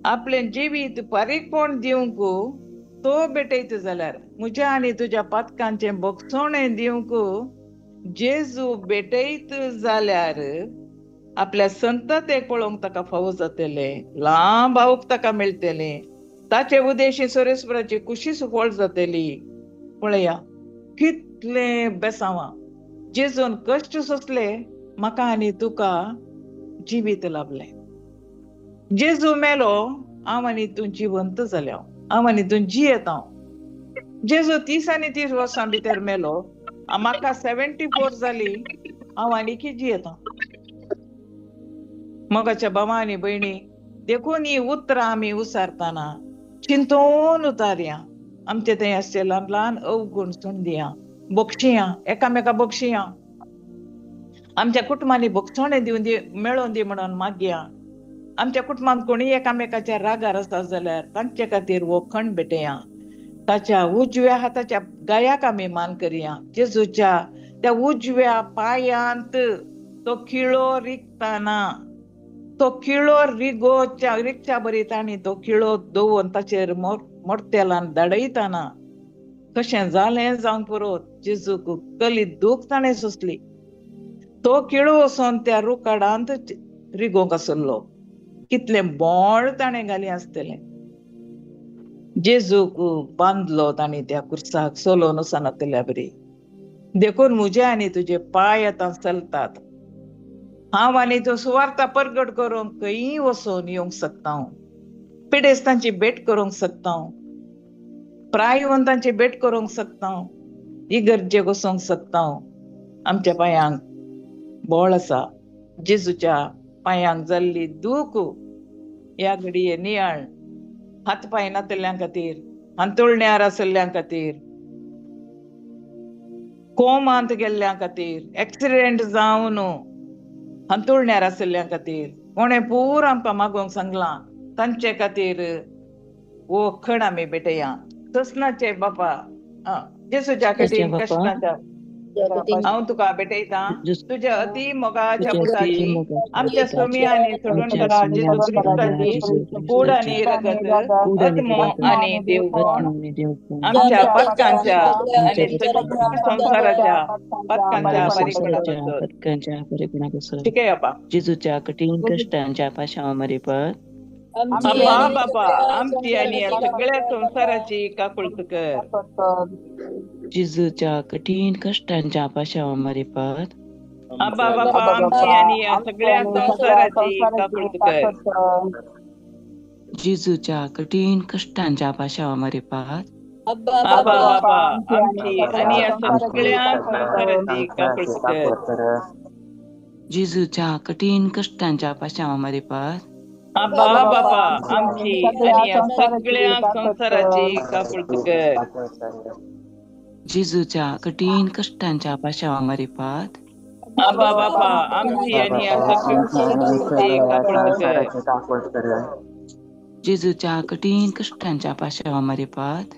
आपलें जिवीत फारीकपण दिवंक तो भेटयत जाल्यार, म्हज्या आनी तुज्या पातकांचें भोगसणें दिवंक जेजू भेटयत जाल्यार आपल्या संततेक पळोवंक ताका फावो जातलें, लांब आवक ताका मेळटलें, ताचे उदेशी सोरेस्पराची कुशी सुफळ जातली. पळया कितलें बेसांवां जेजून कश्ट सोंसले, म्हाका आनी तुका जिवीत लाभलें. जेजू मेलो, हांव आनी तूं जिवंत जाल्या, हांव आनी तूं जियेता. जेजू 30 आनी 30 वर्सां भितर मेलो, म्हाका 74 जाली, हांव आनीकी जियेता. मोगाच्या भावा आनी भयणी, देखून ही उतरां आमी उसारतना चिंतून उतारया. आमचे थंय आसचे ल्हान ल्हान अवगुण सोडया, बक्षिया, एकामेका बक्षिया. आमच्या कुटुंबांनी बक्षणें दिवन दी, मेळोवन दी म्हणून मागया. आमच्या कुटुंबांत कोणीय एकामेकाच्या रागार आसता जाल्यार तांचे खातीर हो खण भेटया. ताच्या उजव्या हाताच्या गायाक आमी मान करया. जेजूच्या त्या उजव्या पांयांत तो खिळो रिगताना, तो खिळो रिगोच्या रिगच्या बरी तांणी तो खिळो दवरून ताचेर मोर्तेलान धाडयताना कशें जालें जावंक पुरो, जेजूक कली दूख ताणें सोंसली. तो खिळो वचोन त्या रुकाडांत रिगोवंक आसलो, कितलें बोळ ताणें घाली आसतलें. जेजूक बांदलो तांणी त्या कुर्साक सोलोवन वचनातल्या बरी. देखून म्हजे आनी तुजे पांय आतां चलतात. हांव आनी तूं सुवार्ता परगट करूंक खंयी वचोन येवंक शकता, पिडेस्तांची भेट करूंक शकता, प्रायवंतांची भेट करूंक शकता, इगर्जेक वचोंक शकता. आमच्या पांयांक बोळ आसा. जेजूच्या पांयांक जाल्ली दूख ह्या घडये नियाळ हात पांय नातल्या खातीर, हांतुळण्यार आसल्या खातीर, कोमांत गेल्ल्या खातीर, एक्सिडेंट जावन हांतुळण्यार आसल्या खातीर, कोणें पूर आमकां मागोवंक सांगलां तांचे खातीर हो खण आमी भेटया. ससनाचे बापा, जेजूच्या कठीण कश्टाच्या हांव तुका भेटयता, तुज्या अती मोगाच्या पुताची, आमच्या स्वामी आनी सोडणकारा जेजू क्रिस्ताची कूड आनी रगत, आत्मो आनी देवपण आमच्या पातकांच्या आनी संवसाराच्या पातकांच्या परिगुणापासून. ठीक आहे बापा.
जेजूच्या कठीण कश्टांच्या पाशावा मारिफत
बापा बापा आमची आनी सगळ्या संवसाराची काकुळत कर.
जेजूच्या कठीण कश्टांच्या पाशावा मारिफत
आबा बापा आमची आनी सगळ्या संवसाराची काकुळत कर.
जेजूच्या कठीण कश्टांच्या पाशावा मारिफत
आबा बापा आमची आनी सगळ्या संवसाराची काकुळत कर.
जेजूच्या कठीण कश्टांच्या पाशावा मारिफत
आबा बापा आमची आनी सगळ्या संवसाराची काकुळत कर.
जेजूच्या कठीण कश्टांच्या पाशावा मारिफात
आबा बापा आमची आनी ह्या सगळ्या संवसाराची काकूट कर.
जेजूच्या कठीण कश्टांच्या पाशावा मारिफात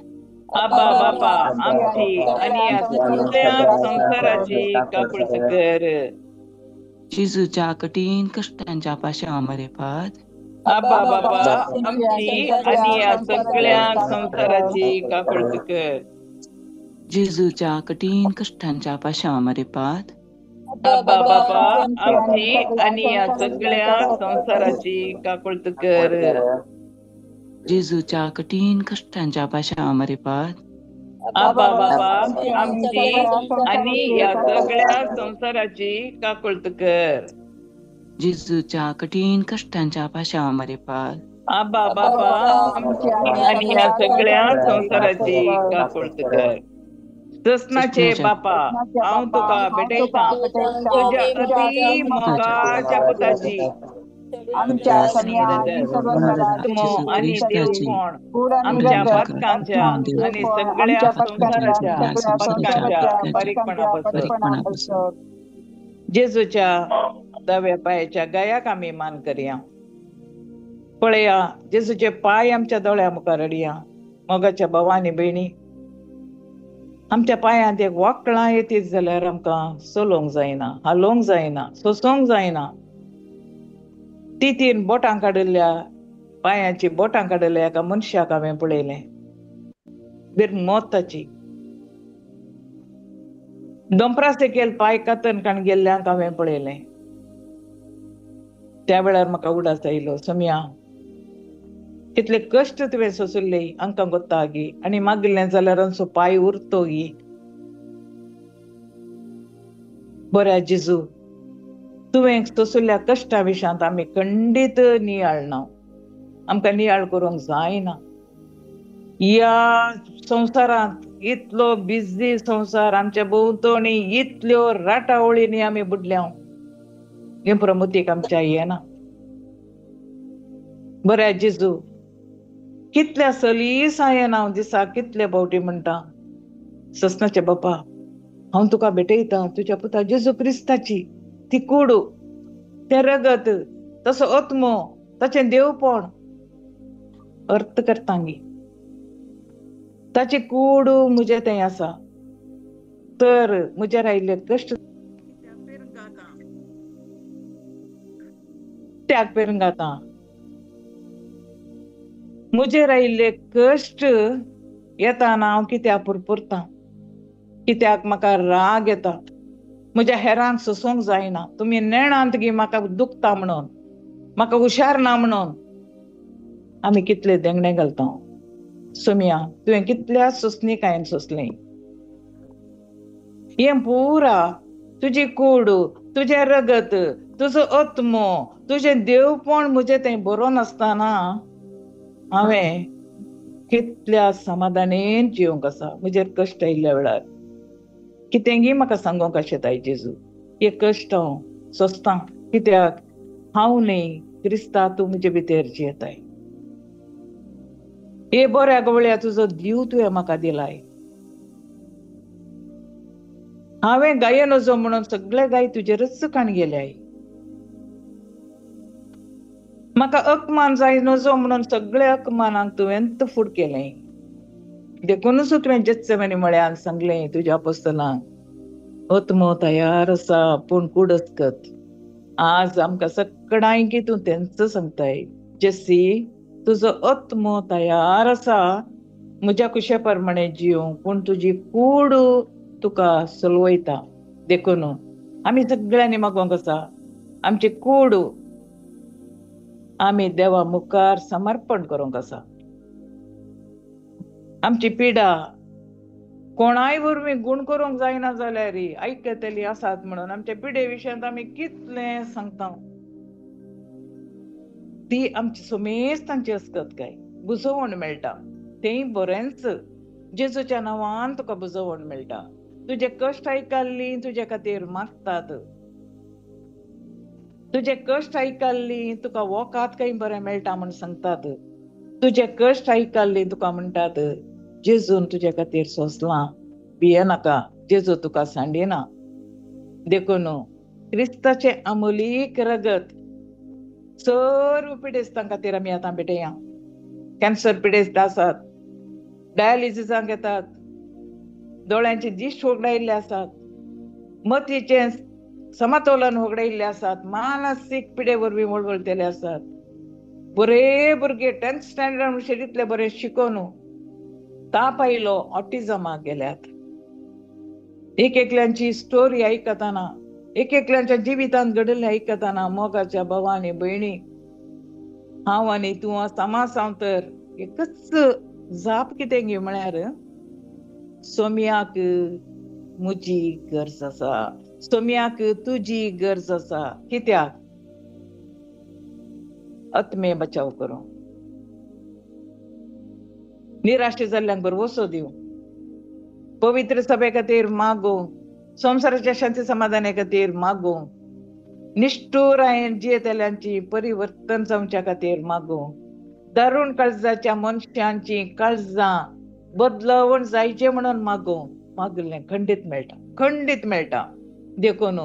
आबा बापा आमची आनी ह्या सगळ्या संवसाराची काकूट कर.
जेजूच्या कठीण कश्टांच्या पाशावा मारिफात
आबा बापा आमची आनी ह्या सगळ्या संवसाराची काकूट कर.
जेजूच्या कठीण कश्टांच्या पाशावा मारिफात
आबा बापा आमची आनी ह्या सगळ्या संवसाराची काकूट कर.
जेजूच्या कठीण कश्टांच्या पाशावा मारिफात
आबा बापा आमची आनी ह्या सगळ्या संवसाराची काकूट कर.
जेजूच्या कठीण कश्टांच्या पाशावा मारिफात
आबा बापा आमची आनी ह्या सगळ्या संवसाराची काकूट कर. ससनाचे बापा हांव तुका भेटयतां तुज्या अती मोगाच्या पुताची आनी देवपण आमच्या पथकांच्या आनी सगळ्या संवसाराच्या पथकांच्या बारीकपणा जेजूच्या दाव्या पायाच्या गायाक आमी मान करया. पळया जेजूचे पांय आमच्या दोळ्या मुखार रडया. मोगाच्या भावा आनी भयणी, आमच्या पांयांत एक वाकळां येतीत जाल्यार आमकां चलोवंक जायना, हालोवंक जायना, सोंसूंक जायना. ती तीन बोटां काडिल्ल्या पांयांची बोटां काडिल्ल्या एका मनशाक हांवें पळयलें. बिरमोत ताची दोंपरा सकयल पांय कातन काण गेल्ल्यांक हांवें पळयलें. त्या वेळार म्हाका उडास आयलो, सोम्या कितले कश्ट तुवें सोंसुल्ले आमकां गोत्ता गी आनी मागिल्लें जाल्यार आमचो पांय उरतो गी. बऱ्या जेजू, तुवें सोंसुल्ल्या कश्टा विशयांत आमी खंडीत नियाळना, आमकां नियाळ करूंक जायना. ह्या संवसारांत इतलो बिझी संवसार, आमच्या भोंवतणी इतल्यो राटावळींनी आमी बुडल्या, हें प्रमुतीक आमच्या येना. बऱ्या जेजू, कितल्या सलीस हांवें हांव दिसाक कितले फावटी म्हणटा, ससनाचे बापा हांव तुका भेटयतां तुज्या पुता जेजू क्रिस्ताची ती कूड, तें रगत, तसो आत्मो, ताचें देवपण अर्थ करतांगी. ताची कूड म्हजे थंय आसा तर म्हजेर आयिल्ले कश्ट त्याग पेरंगाता म्हजेर आयिल्ले कश्ट येताना हांव कित्याक पुरपुरतां, कित्याक म्हाका राग येता, म्हज्या हेरांक सोंसूंक जायना. तुमी नेणांत गी म्हाका दुखता म्हणून, म्हाका हुशार ना म्हणून आमी कितले देंगणे घालता. सोम्या, तुवें कितल्या सोंसणीकायेन सोंसलें हें पुरा तुजी कूड, तुजें रगत, तुजो आत्मो, तुजें देवपण म्हजें थंय बरोवन आसतना हांवें कितल्या समाधानेन जिवंक आसा. म्हजेर कश्ट आयिल्ल्या वेळार कितेंगी म्हाका सांगोंक आशेताय जेजू, हे कश्ट हांव सोंसतां कित्याक हांव न्हय क्रिस्ता तूं म्हजे भितर जियेताय. हे बऱ्या गवळ्या तुजो दीव तुवें म्हाका दिलाय. हांवें गाये नजो म्हणून सगळे गाय तुजेरच काण गेल्याय. म्हाका अपमान जाय नजो म्हणून सगळे अपमानाक तुवें फूड केलें. देखूनच तुवें जेत्सेमनी म्हळ्यान सांगलें तुज्या आपोस्तलांक, आत्मो तयार आसा पूण कूड अस्कत. आज आमकां सगळ्यांकी तूं तेंच सांगताय, जेसी तुजो आत्मो तयार आसा म्हज्या कुशे प्रमाणे जिवंक, पूण तुजी कूड तुका सलवयता. देखून आमी सगळ्यांनी मागोवंक आसा आमची कूड आमी देवा मुखार समर्पण करूंक आसा. आमची पिडा कोणाय वरवीं गुण करूंक जायना जाल्यार आयकतली आसात म्हणून आमच्या पिडे विशयांत आमी कितलें सांगता, ती आमची सुमेज तांची असकत काय बुजोवण मेळटा, तेंय बरेंच जेजूच्या नांवान तुका बुजोवण मेळटा. तुजे कश्ट आयकल्ली तुजे खातीर मागतात, तुजे कश्ट आयकल्ली तुका वोकात काय बरें मेळटा म्हूण सांगतात, तुजे कश्ट आयकल्ली तुका म्हणटात जेजून तुजे खातीर सोंसलां, भियेनाका, जेजू तुका सांडिना. देखून क्रिस्ताचें अमोलीक रगत सर्व पिडेस्तां खातीर आमी आतां भेटया. कॅन्सर पिडेस्त आसात, डायलिसिसांक येतात, दोळ्यांची दिश्ट होगडायिल्ले आसात, मतीचें समतोलन होगडायिल्ले आसात, मानसीक पिडे वरवीं वळवळटले आसात. बरे भुरगे 10th standard शेरींतले बरे शिकोवन ताप आयलो, ऑटिजमाक गेल्यात. एक एकल्यांची स्टोरी आयकतना, एक एकल्यांच्या जिवितांत घडिल्लें आयकतना मोगाच्या भावा आनी भयणी, हांव आनी तूं समाज हांव तर एकच जाप कितें गी म्हळ्यार सोम्याक म्हजी गरज आसा, सोम्याक तुजी गरज आसा. कित्याक? आत्मे बचाव करूं, निराशे जाल्ल्यांक भरवसो दिवं, पवित्र सभे खातीर मागूं, संवसाराच्या शांती समाधाना खातीर मागूं, निश्ठुरायेन जियेतल्यांची परिवर्तन जावच्या खातीर मागूं, दारुण काळजाच्या मनशांची काळजां बदलवण जायचें म्हणून मागूं. मागलें खंडीत मेळटा, खंडीत मेळटा. देखून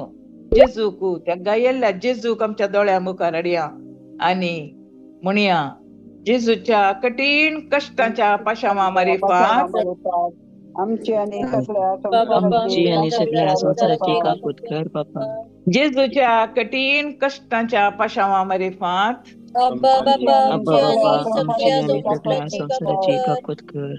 जेजूक, त्या गायेल्ल्या जेजूक आमच्या दोळ्या मुखार हाडया आनी म्हणया, जेजूच्या कठीण कश्टांच्या पाशामा मारिफात
आमची आनी सगळ्या संवसाराची काकूत कर बापा.
जेजूच्या कठीण कश्टांच्या पाशामा मारिफात
अब्बा बापा आमची आनी सगळ्या संवसाराची काकूत कर.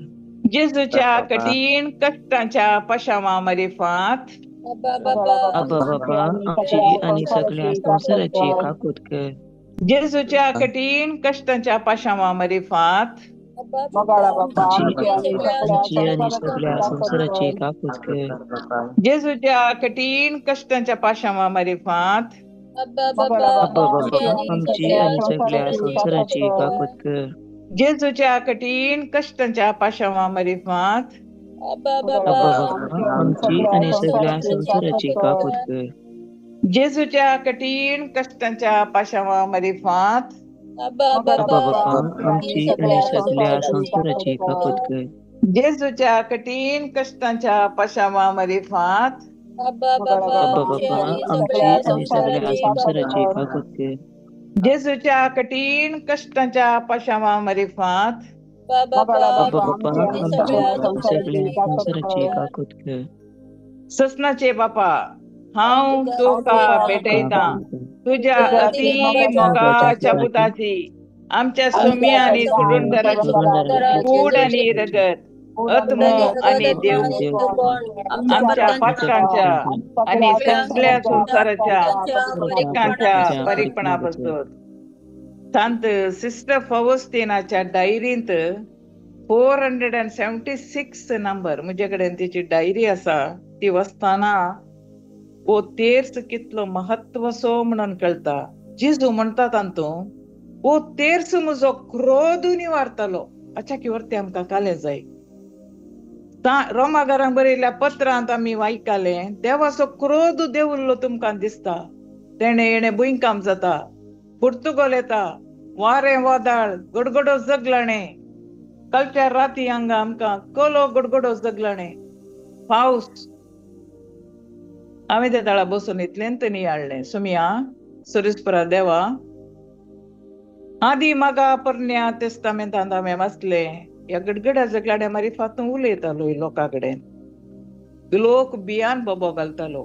जेजूच्या कठीण कश्टांच्या पाशामा मारिफात
अब्बा बापा आमची आनी सगळ्या संवसाराची काकूत कर.
जेजूच्या कठीण कश्टांच्या पाशामा मारिफात
आमची आनी सगळ्या संवसाराची काकूत कर.
जेजूच्या कठीण कश्टांच्या पाशामा मारिफात
अब्बा बापा आमची आनी सगळ्या संवसाराची काकूत कर.
जेजूच्या कठीण कश्टांच्या पाशामा मारिफात
अब्बा बापा
आमची आनी सगळ्या संवसाराची काकूत कर.
जेजूच्या कठीण कश्टांच्या पाशामा मारिफात
अब्बा बापा
आमची आनी सगळ्या संवसाराची काकूत कर.
जेजूच्या कठीण कश्टांच्या पाशामा मारिफात
अब्बा बापा
आमची आनी सगळ्या संवसाराची काकूत कर.
जेजूच्या कठीण कश्टांच्या पाशामा मारिफात
अब्बा
बापा आमची आनी सगळ्या संवसाराची काकूत कर.
ससनाचे बापा, हांव तुका भेटयतां तुज्या अति मोगाच्या पुताची, आमच्या सुमी आनी सोडूनदाराची कूड आनी रगत, आत्मो आनी देव, आमच्या पातकांच्या आनी सगळ्या संवसाराच्या पातकांच्या परिपणा पासून. सांत सिस्टर फवस्तीनाच्या डायरींत 476 नंबर म्हजे कडेन तिची डायरी आसा, ती वाचतना हो तेर्स कितलो महत्वसो म्हणून कळटा. जेजू म्हणटा तातूंत, हो तेर्स म्हजो क्रोध निवारतालो. अच्छा की वरते आमकां कालें जाय. रोमागारांक बरयल्ल्या पत्रांत आमी वायकाले, देवाचो क्रोध देवल्लो तुमकां दिसता, तेणें हेणें भुंयकांप जाता, पुर्तुगोल येता, वारें वादळ, गडगडो जगलाणें. कालच्या राती हांगा आमकां कलो गडगडो जगलाणें, पावस. हांवें त्या तळा बसून इतलेंत नियाळ्ळें, सुमिया सुरेशपुरा देवा, आदी मागा परण्या तेस्तामेंतांत हांवें वाचलें, ह्या गडगड्या जगलाड्या मारिफात उलयतालो लोकां कडेन. लोक बियान बोबो घालतालो,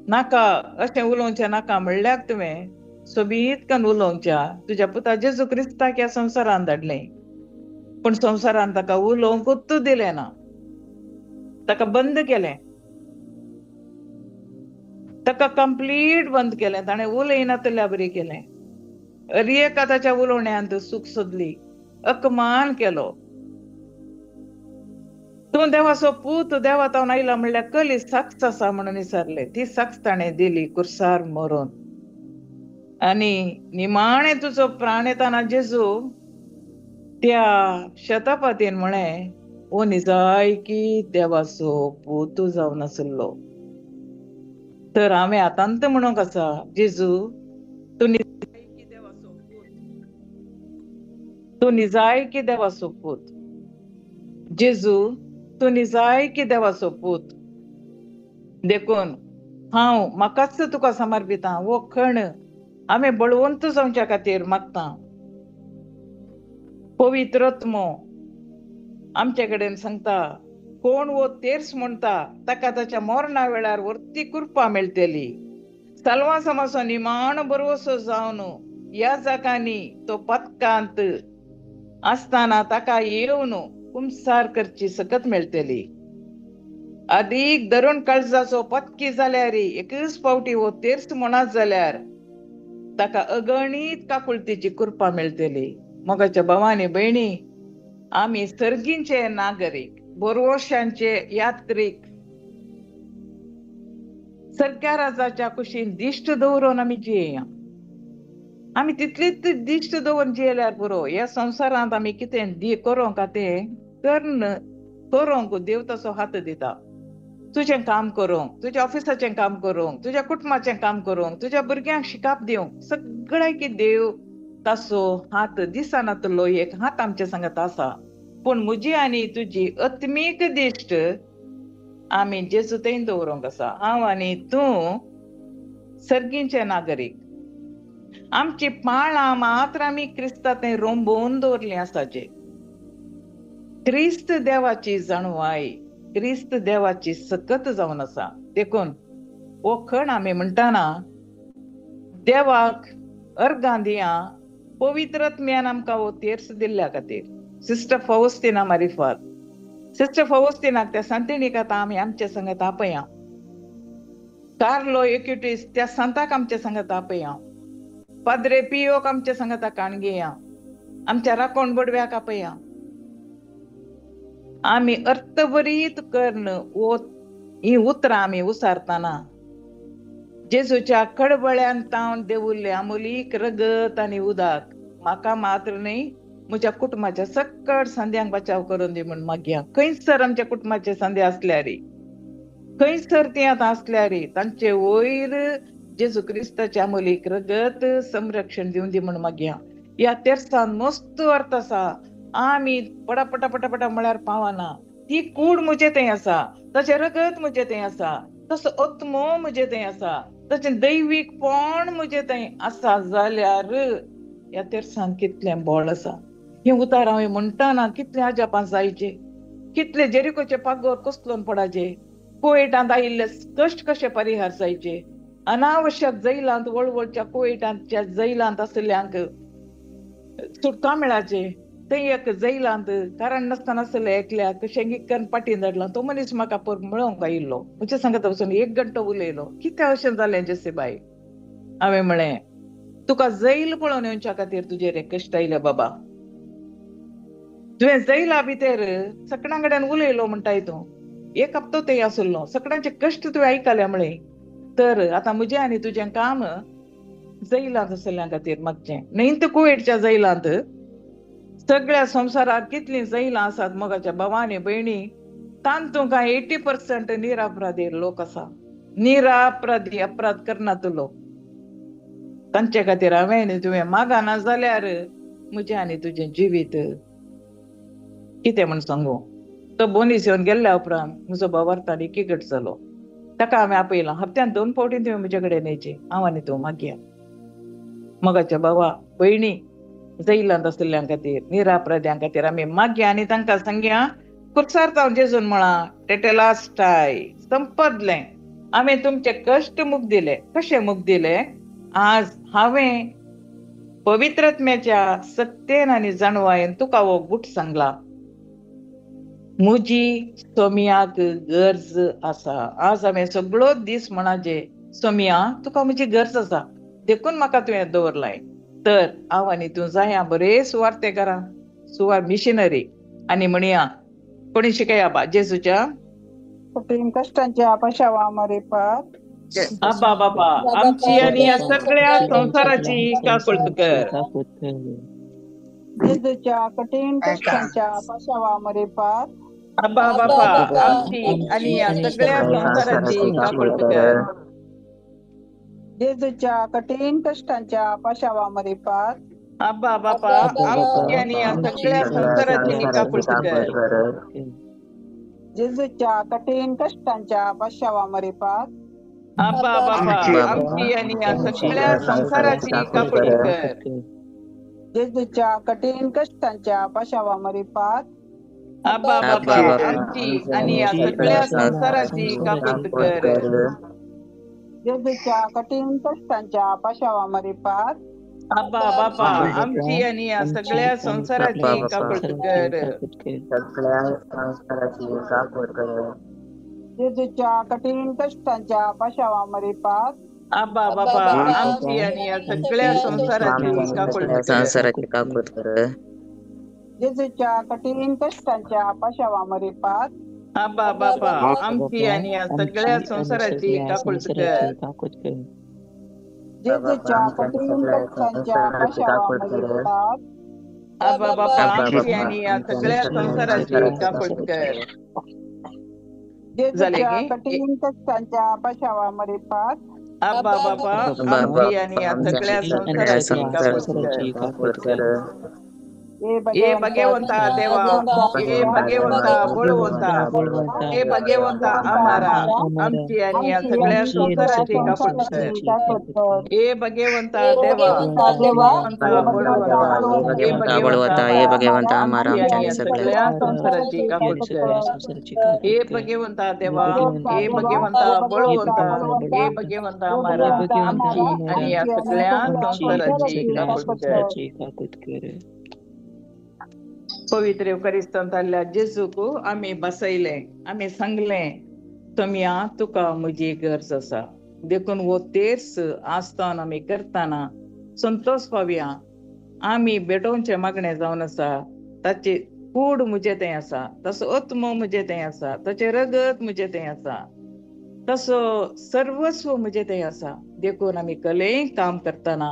नाका अशें उलोवचें नाका म्हणल्यार तुवें सोबीत कन उलोवच्या, तुज्या पुता जेजू क्रिस्ताक ह्या संवसारान धाडलें, पूण संवसारान ताका उलोवंकूच दिलें ना, ताका बंद केलें, ताका कंप्लीट बंद केलें, ताणें उलयनातल्या बरी केलें. अरे एका ताच्या उलोवण्यांत सूख सोदली, अपमान केलो. तूं देवाचो पूत, देवा तावन आयला म्हणल्यार कली साक्ष आसा म्हणून विचारलें, ती साक्ष ताणें दिली कुर्सार मरून. आनी निमाणें तुजो प्राण येताना जेजू त्या शतापातीन म्हळें, हो निजायकी देवाचो पूत जावन आसलो. तर हांवें आतांत म्हणूंक आसा, जेजू तूं निजायकी देवाचो पूत, तूं निजायकी देवाचो पूत. जेजू तूं निजायकी देवाचो पूत, देखून हांव म्हाकाच तुका समर्पितां. हो खण हांवें बळवंत जावच्या खातीर मागतां. पवित्रत्मो आमचे कडेन सांगता, कोण वो तेर्स म्हणटा ताका ताच्या मरणा वेळार वर्ती कृपा मेळटली. साल्वां समासो निमाणो बरवसो जावन ह्या जागांनी तो पथकांत आसतना ताका येवन कुमसार करची सकत मेळटली. अदीक धरून काळजाचो पत्की जाल्यार एकच फावटी हो तेर्स म्हणत जाल्यार ताका अगणीत काकुळतीची कृपा मेळटली. मोगाच्या भावानी भयणी, आमी सर्गींचे नागरीक, बोरवशांचे यात्रीक, सरकाराच्या कुशीन दिश्ट दवरून आमी जियेया. आमी तितलीच दिश्ट दवरून जियेल्यार पुरो. ह्या संवसारांत आमी कितें दी करूंक तें करून करूंक देव तसो हात दिता. तुजें काम करूंक, तुज्या ऑफिसाचें काम करूंक, तुज्या कुटुंबाचें काम करूंक, तुज्या भुरग्यांक शिकाप दिवंक, सगळ्यां की देव तासो हात दिसनातलो एक हात आमचे सांगत आसा. पूण म्हजी आनी तुजी आत्मीक दिश्ट आमी जेजू थंय दवरूंक आसा. हांव आनी तूं सर्गींचे नागरीक. आमची पाळां मात्र आमी क्रिस्ता थंय रोंबोवन दवरलीं आसाचे. क्रिस्त देवाची जाणवाय, क्रिस्त देवाची सकत जावन आसा. देखून हो खण आमी म्हणटाना देवाक अर्गां दिया पवित्रत्म्यान आमकां हो तेर्स दिल्ल्या खातीर. सिस्टर फौस्तिना मारिफात, सिस्टर फौस्तिनाक त्या सांतिणीक आतां आमी आमचे संगत आपया. कार्लो एक्युटीस त्या सांताक आमचे संगत आपया. पाद्रे पियोक आमचे संगत काणगेया. आमच्या राकोण बडव्याक आपया. आमी अर्थभरीत कर्ण वो ही उतरां आमी उसारतना जेजूच्या खडबळ्यान तावन देवुल्ले आमोलीक रगत आनी उदक म्हाका मात्र न्हय म्हज्या कुटुंबाच्या सकट संद्यांक बचाव करून दी म्हूण मागया. खंयसर आमच्या कुटुंबाचे संदे आसल्यार, खंयसर ती आतां आसल्यार तांचे वयर जेजू क्रिस्ताच्या आमोलीक रगत संरक्षण दिवन दी म्हूण मागया. ह्या तेर्सान मस्त अर्थ आसा. आमी पटापटा पटापटा म्हळ्यार पावना. ती कूड म्हजे थंय आसा, ताचें रगत म्हजे थंय आसा, तसो आत्मो म्हजे थंय आसा, ताचें दैवीकपण म्हजे थंय आसा जाल्यार ह्या तेर्सान कितलें बळ आसा. हें उतार हांवें म्हणटाना कितलें अजापां जायचे, कितले जेरिकोचे पागोर कोसलोन पडाचे, कुवेटांत आयिल्ले कश्ट कशे परिहार जायचे, अनावश्यक जैलांत वळवळच्या कुवेटांतच्या जैलांत आशिल्ल्यांक सुटका मेळाचे. थंय एक जैलांत कारण नासतना आसलें एकल्याक शेंगीक करून पाटीन धाडला. तो मनीस म्हाका पर मेळोवंक आयिल्लो, म्हज्या सांगता वचून एक घंटो उलयलो. कितें अशें जालें जेसीबाय? हांवें म्हळें तुका जैल पळोवन येवच्या खातीर तुजेर कश्ट आयले बाबा. तुवें जैला भितर सगळ्यां कडेन उलयलो म्हणटाय तूं, एक हप्तो थंय आशिल्लो, सगळ्यांचे कश्ट तुवें आयकले म्हळें. तर आतां म्हजें आनी तुजें काम जैलांत आशिल्ल्या खातीर मागचें न्हय. तर कुवेटच्या जैलांत सगळ्या संवसारार कितलीं जैलां आसात मोगाच्या भावानी भयणी, तांतूं कांय 80% निरापराधी लोक आसा. निरापराधी अपराध करनात लोक. तांचे खातीर हांवें आनी तुवें मागना जाल्यार म्हजें आनी तुजें जिवीत कितें म्हूण सांगू. तो बोनीस येवन गेल्ल्या उपरांत म्हजो भावार्थान एकीकट जालो. ताका हांवें आपयला. हप्त्यान 2 फावटी तुवें म्हजे कडेन येयचें, हांव आनी तूं मागया. मोगाच्या भावा भयणी, जैलांत आशिल्ल्यां खातीर, निरापराध्यां खातीर आमी मागया आनी तांकां सांगया कुर्सार तावन जेजून म्हळां टेटेलास्टाय, संपदलें. हांवें तुमचे कश्ट मुक दिले. कशे मुक दिले? आज हांवें पवित्रत्म्याच्या सत्तेन आनी जाणवायेन तुका हो गूट सांगला. म्हजी सोमयाक गरज आसा. आज हांवें सगळो दीस म्हणाजे सोमया तुका म्हजी गरज आसा, देखून म्हाका तुवें दवरलाय. तर हांव आनी तूं जाया बरे सुवार्ते करा, सुवार मिशनरी आनी म्हणया कोणी शिकया बा जेजूच्या
कठीण कश्टांच्या पाशावा मारिफात
आबा बाबा आमची आनी ह्या सगळ्या संवसाराची काकुळट कर.
जेजूच्या कठीण कश्टांच्या पाशावा मारिफात
आबा बाबा आमची आनी ह्या सगळ्या संवसाराची काकुळट कर.
जेजूच्या कठीण कश्टांच्या पाशावा मारिफात
आबा बाबा आमची आनी ह्या सगळ्या संवसाराची काकुळट कर.
जेजूच्या कठीण कष्टांच्या पाशावा मरेपात
आबा बापा आमची आणि या सगळ्या संसाराची काकुळट कर.
जेजूच्या कठीण कष्टांच्या पाशावा मरेपात
आबा बापा आमची आणि या सगळ्या संसाराची काकुळट कर.
जेजूच्या कठीण कष्टांच्या पाशावा मरेपात
आबा बापा आमची आणि या सगळ्या संसाराची काकुळट कर.
जेजूच्या कठीण कष्टांच्या पाशावा मरेपात
आबा बापा आमची आणि या सगळ्या संसाराची काकुळट कर.
जेजूच्या कठीण कष्टांच्या पाशावा मरेपात
आबा बापा आमची आणि या सगळ्या संसाराची काकुळट कर.
जेजूच्या कठीण कष्टांच्या पाशावा मरेपात
आबा बापा आमची आणि या सगळ्या संसाराची काकुळट कर.
जेजूच्या कठीण कष्टांच्या पाशावा मरेपात
आबा बापा आमची आणि या सगळ्या संसाराची काकुळट कर. ए भगवंता देवा, ए भगवंता बळवंता, ए भगवंता आमारा, आमची आणि या सगळ्या संसाराची काकुळट कर. ए भगवंता देवा, बळवंता, ए भगवंता आमारा, आमची आणि या सगळ्या संसाराची काकुळट कर. ए भगवंता देवा, ए भगवंता बळवंता, ए भगवंता आमारा, आमची आणि या सगळ्या संसाराची काकुळट कर. पवित्र येवकारिस्तांतल्या जेजूक आमी बसयलें, आमी सांगलें, तमया तुका म्हजी गरज आसा, देखून हो तेर्स आसतान आमी करतना संतोष पावया. आमी भेटोवचें मागणें जावन आसा, ताची कूड म्हजे थंय आसा, तसो आत्मो म्हजे थंय आसा, ताचें रगत म्हजे थंय आसा, तसो सर्वस्व म्हजे थंय आसा. देखून आमी कलेय काम करतना,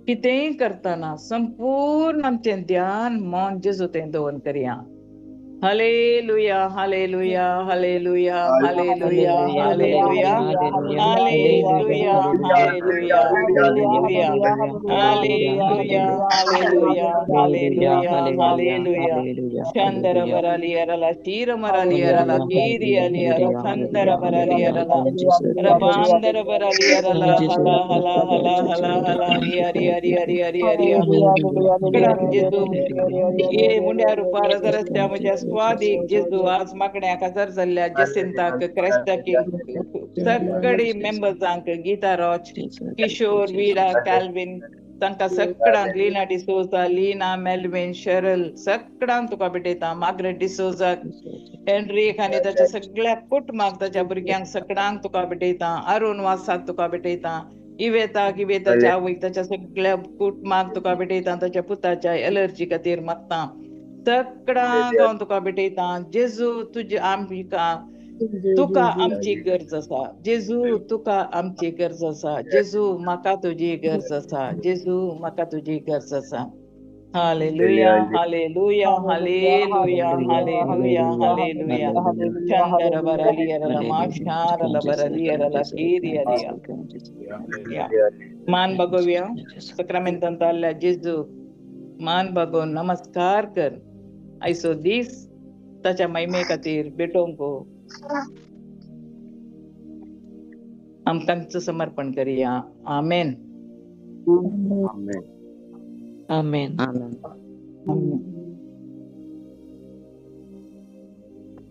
कितेंय करतना संपूर्ण आमचें ध्यान मन जेजू थंय दवरून करया. Hallelujah, hallelujah, hallelujah, hallelujah, hallelujah, hallelujah, hallelujah, hallelujah, hallelujah, hallelujah, hallelujah, hallelujah. ಚಂದರ ಬರಲಿಯರಲ, ತೀರ ಮರಲಿಯರಲ, ಕೀರಿಯಲಿಯರ, ಚಂದರ ಬರಲಿಯರಲ, ರಬಾಂದರ ಬರಲಿಯರಲ, ಹಲ ಹಲ ಹಲ ಹಲ ಹಲ, ಹರಿ ಹರಿ ಹರಿ ಹರಿ ಹರಿ ಹರಿ. जेजू ए मुंड्या रुपार रस्त्या म्हज्या स्वादीक जेजू आज मागण्या काजार जाल्ल्या जेसिंताक, क्रेस्ताक, सगळी मेंबर्सांक, गीता रॉच, किशोर, वीडा, कॅल्विन, तांकां सगळ्यांक, लीना डिसोजा, लीना, मेल्विन, शरल, सगळ्यांक तुका भेटयता. मार्गरेट डिसोजाक, हेनरीक आनी ताच्या सगळ्या कुटुंबाक, ताच्या भुरग्यांक सगळ्यांक तुका भेटयता. अरुण वासाक तुका भेटयता. इवेताक, इवेताच्या आवयक, ताच्या सगळ्या कुटुंबाक तुका भेटयता. ताच्या पुताच्या एलर्जी खातीर मागता. सगळ्यांक हांव तुका भेटयता. जेजू तुजी आमकां, तुका आमची गरज आसा. जेजू तुका आमची गरज आसा. जेजू म्हाका तुजी गरज आसा. जेजू म्हाका तुजी गरज आसा. Hallelujah, hallelujah, hallelujah, hallelujah, hallelujah. Chander बरलियरला, माशारला बरलियरला, कीरियलिया. मान बघूया सक्रामेंतांतल्या जेजू मान बघून नमस्कार कर. आयचो दीस ताच्या महिमे खातीर भेटोवंक आमकांच समर्पण करया. आमेन.
आमेन.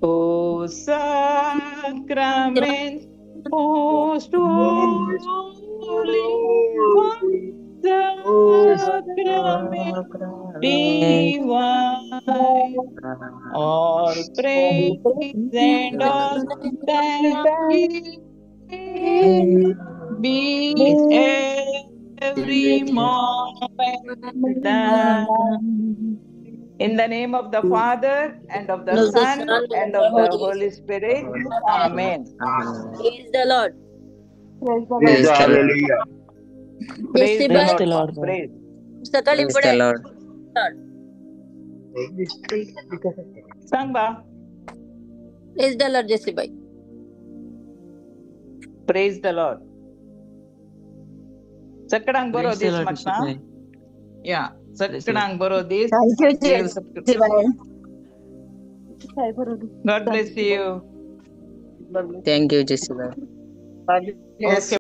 O sacrament most holy, sacrament divine, all praise and all thanksgiving be every moment thine. In the name of the Father, and of the Son, and of the Holy Spirit. Amen.
Praise the Lord.
Praise the Hallelujah.
Praise the Lord. Praise.
सकाळी
Praise the Lord.
सांग बा.
Praise the Lord, Jessibai.
Praise the Lord. सगळ्यांक बरो
Praise the
दीस
Lord,
मागता.
Jessibai.
या, सगळ्यांक बरो दीस.
Thank you
देव
जेसीबाई.
God bless you.
Thank you, Jessica.
Okay.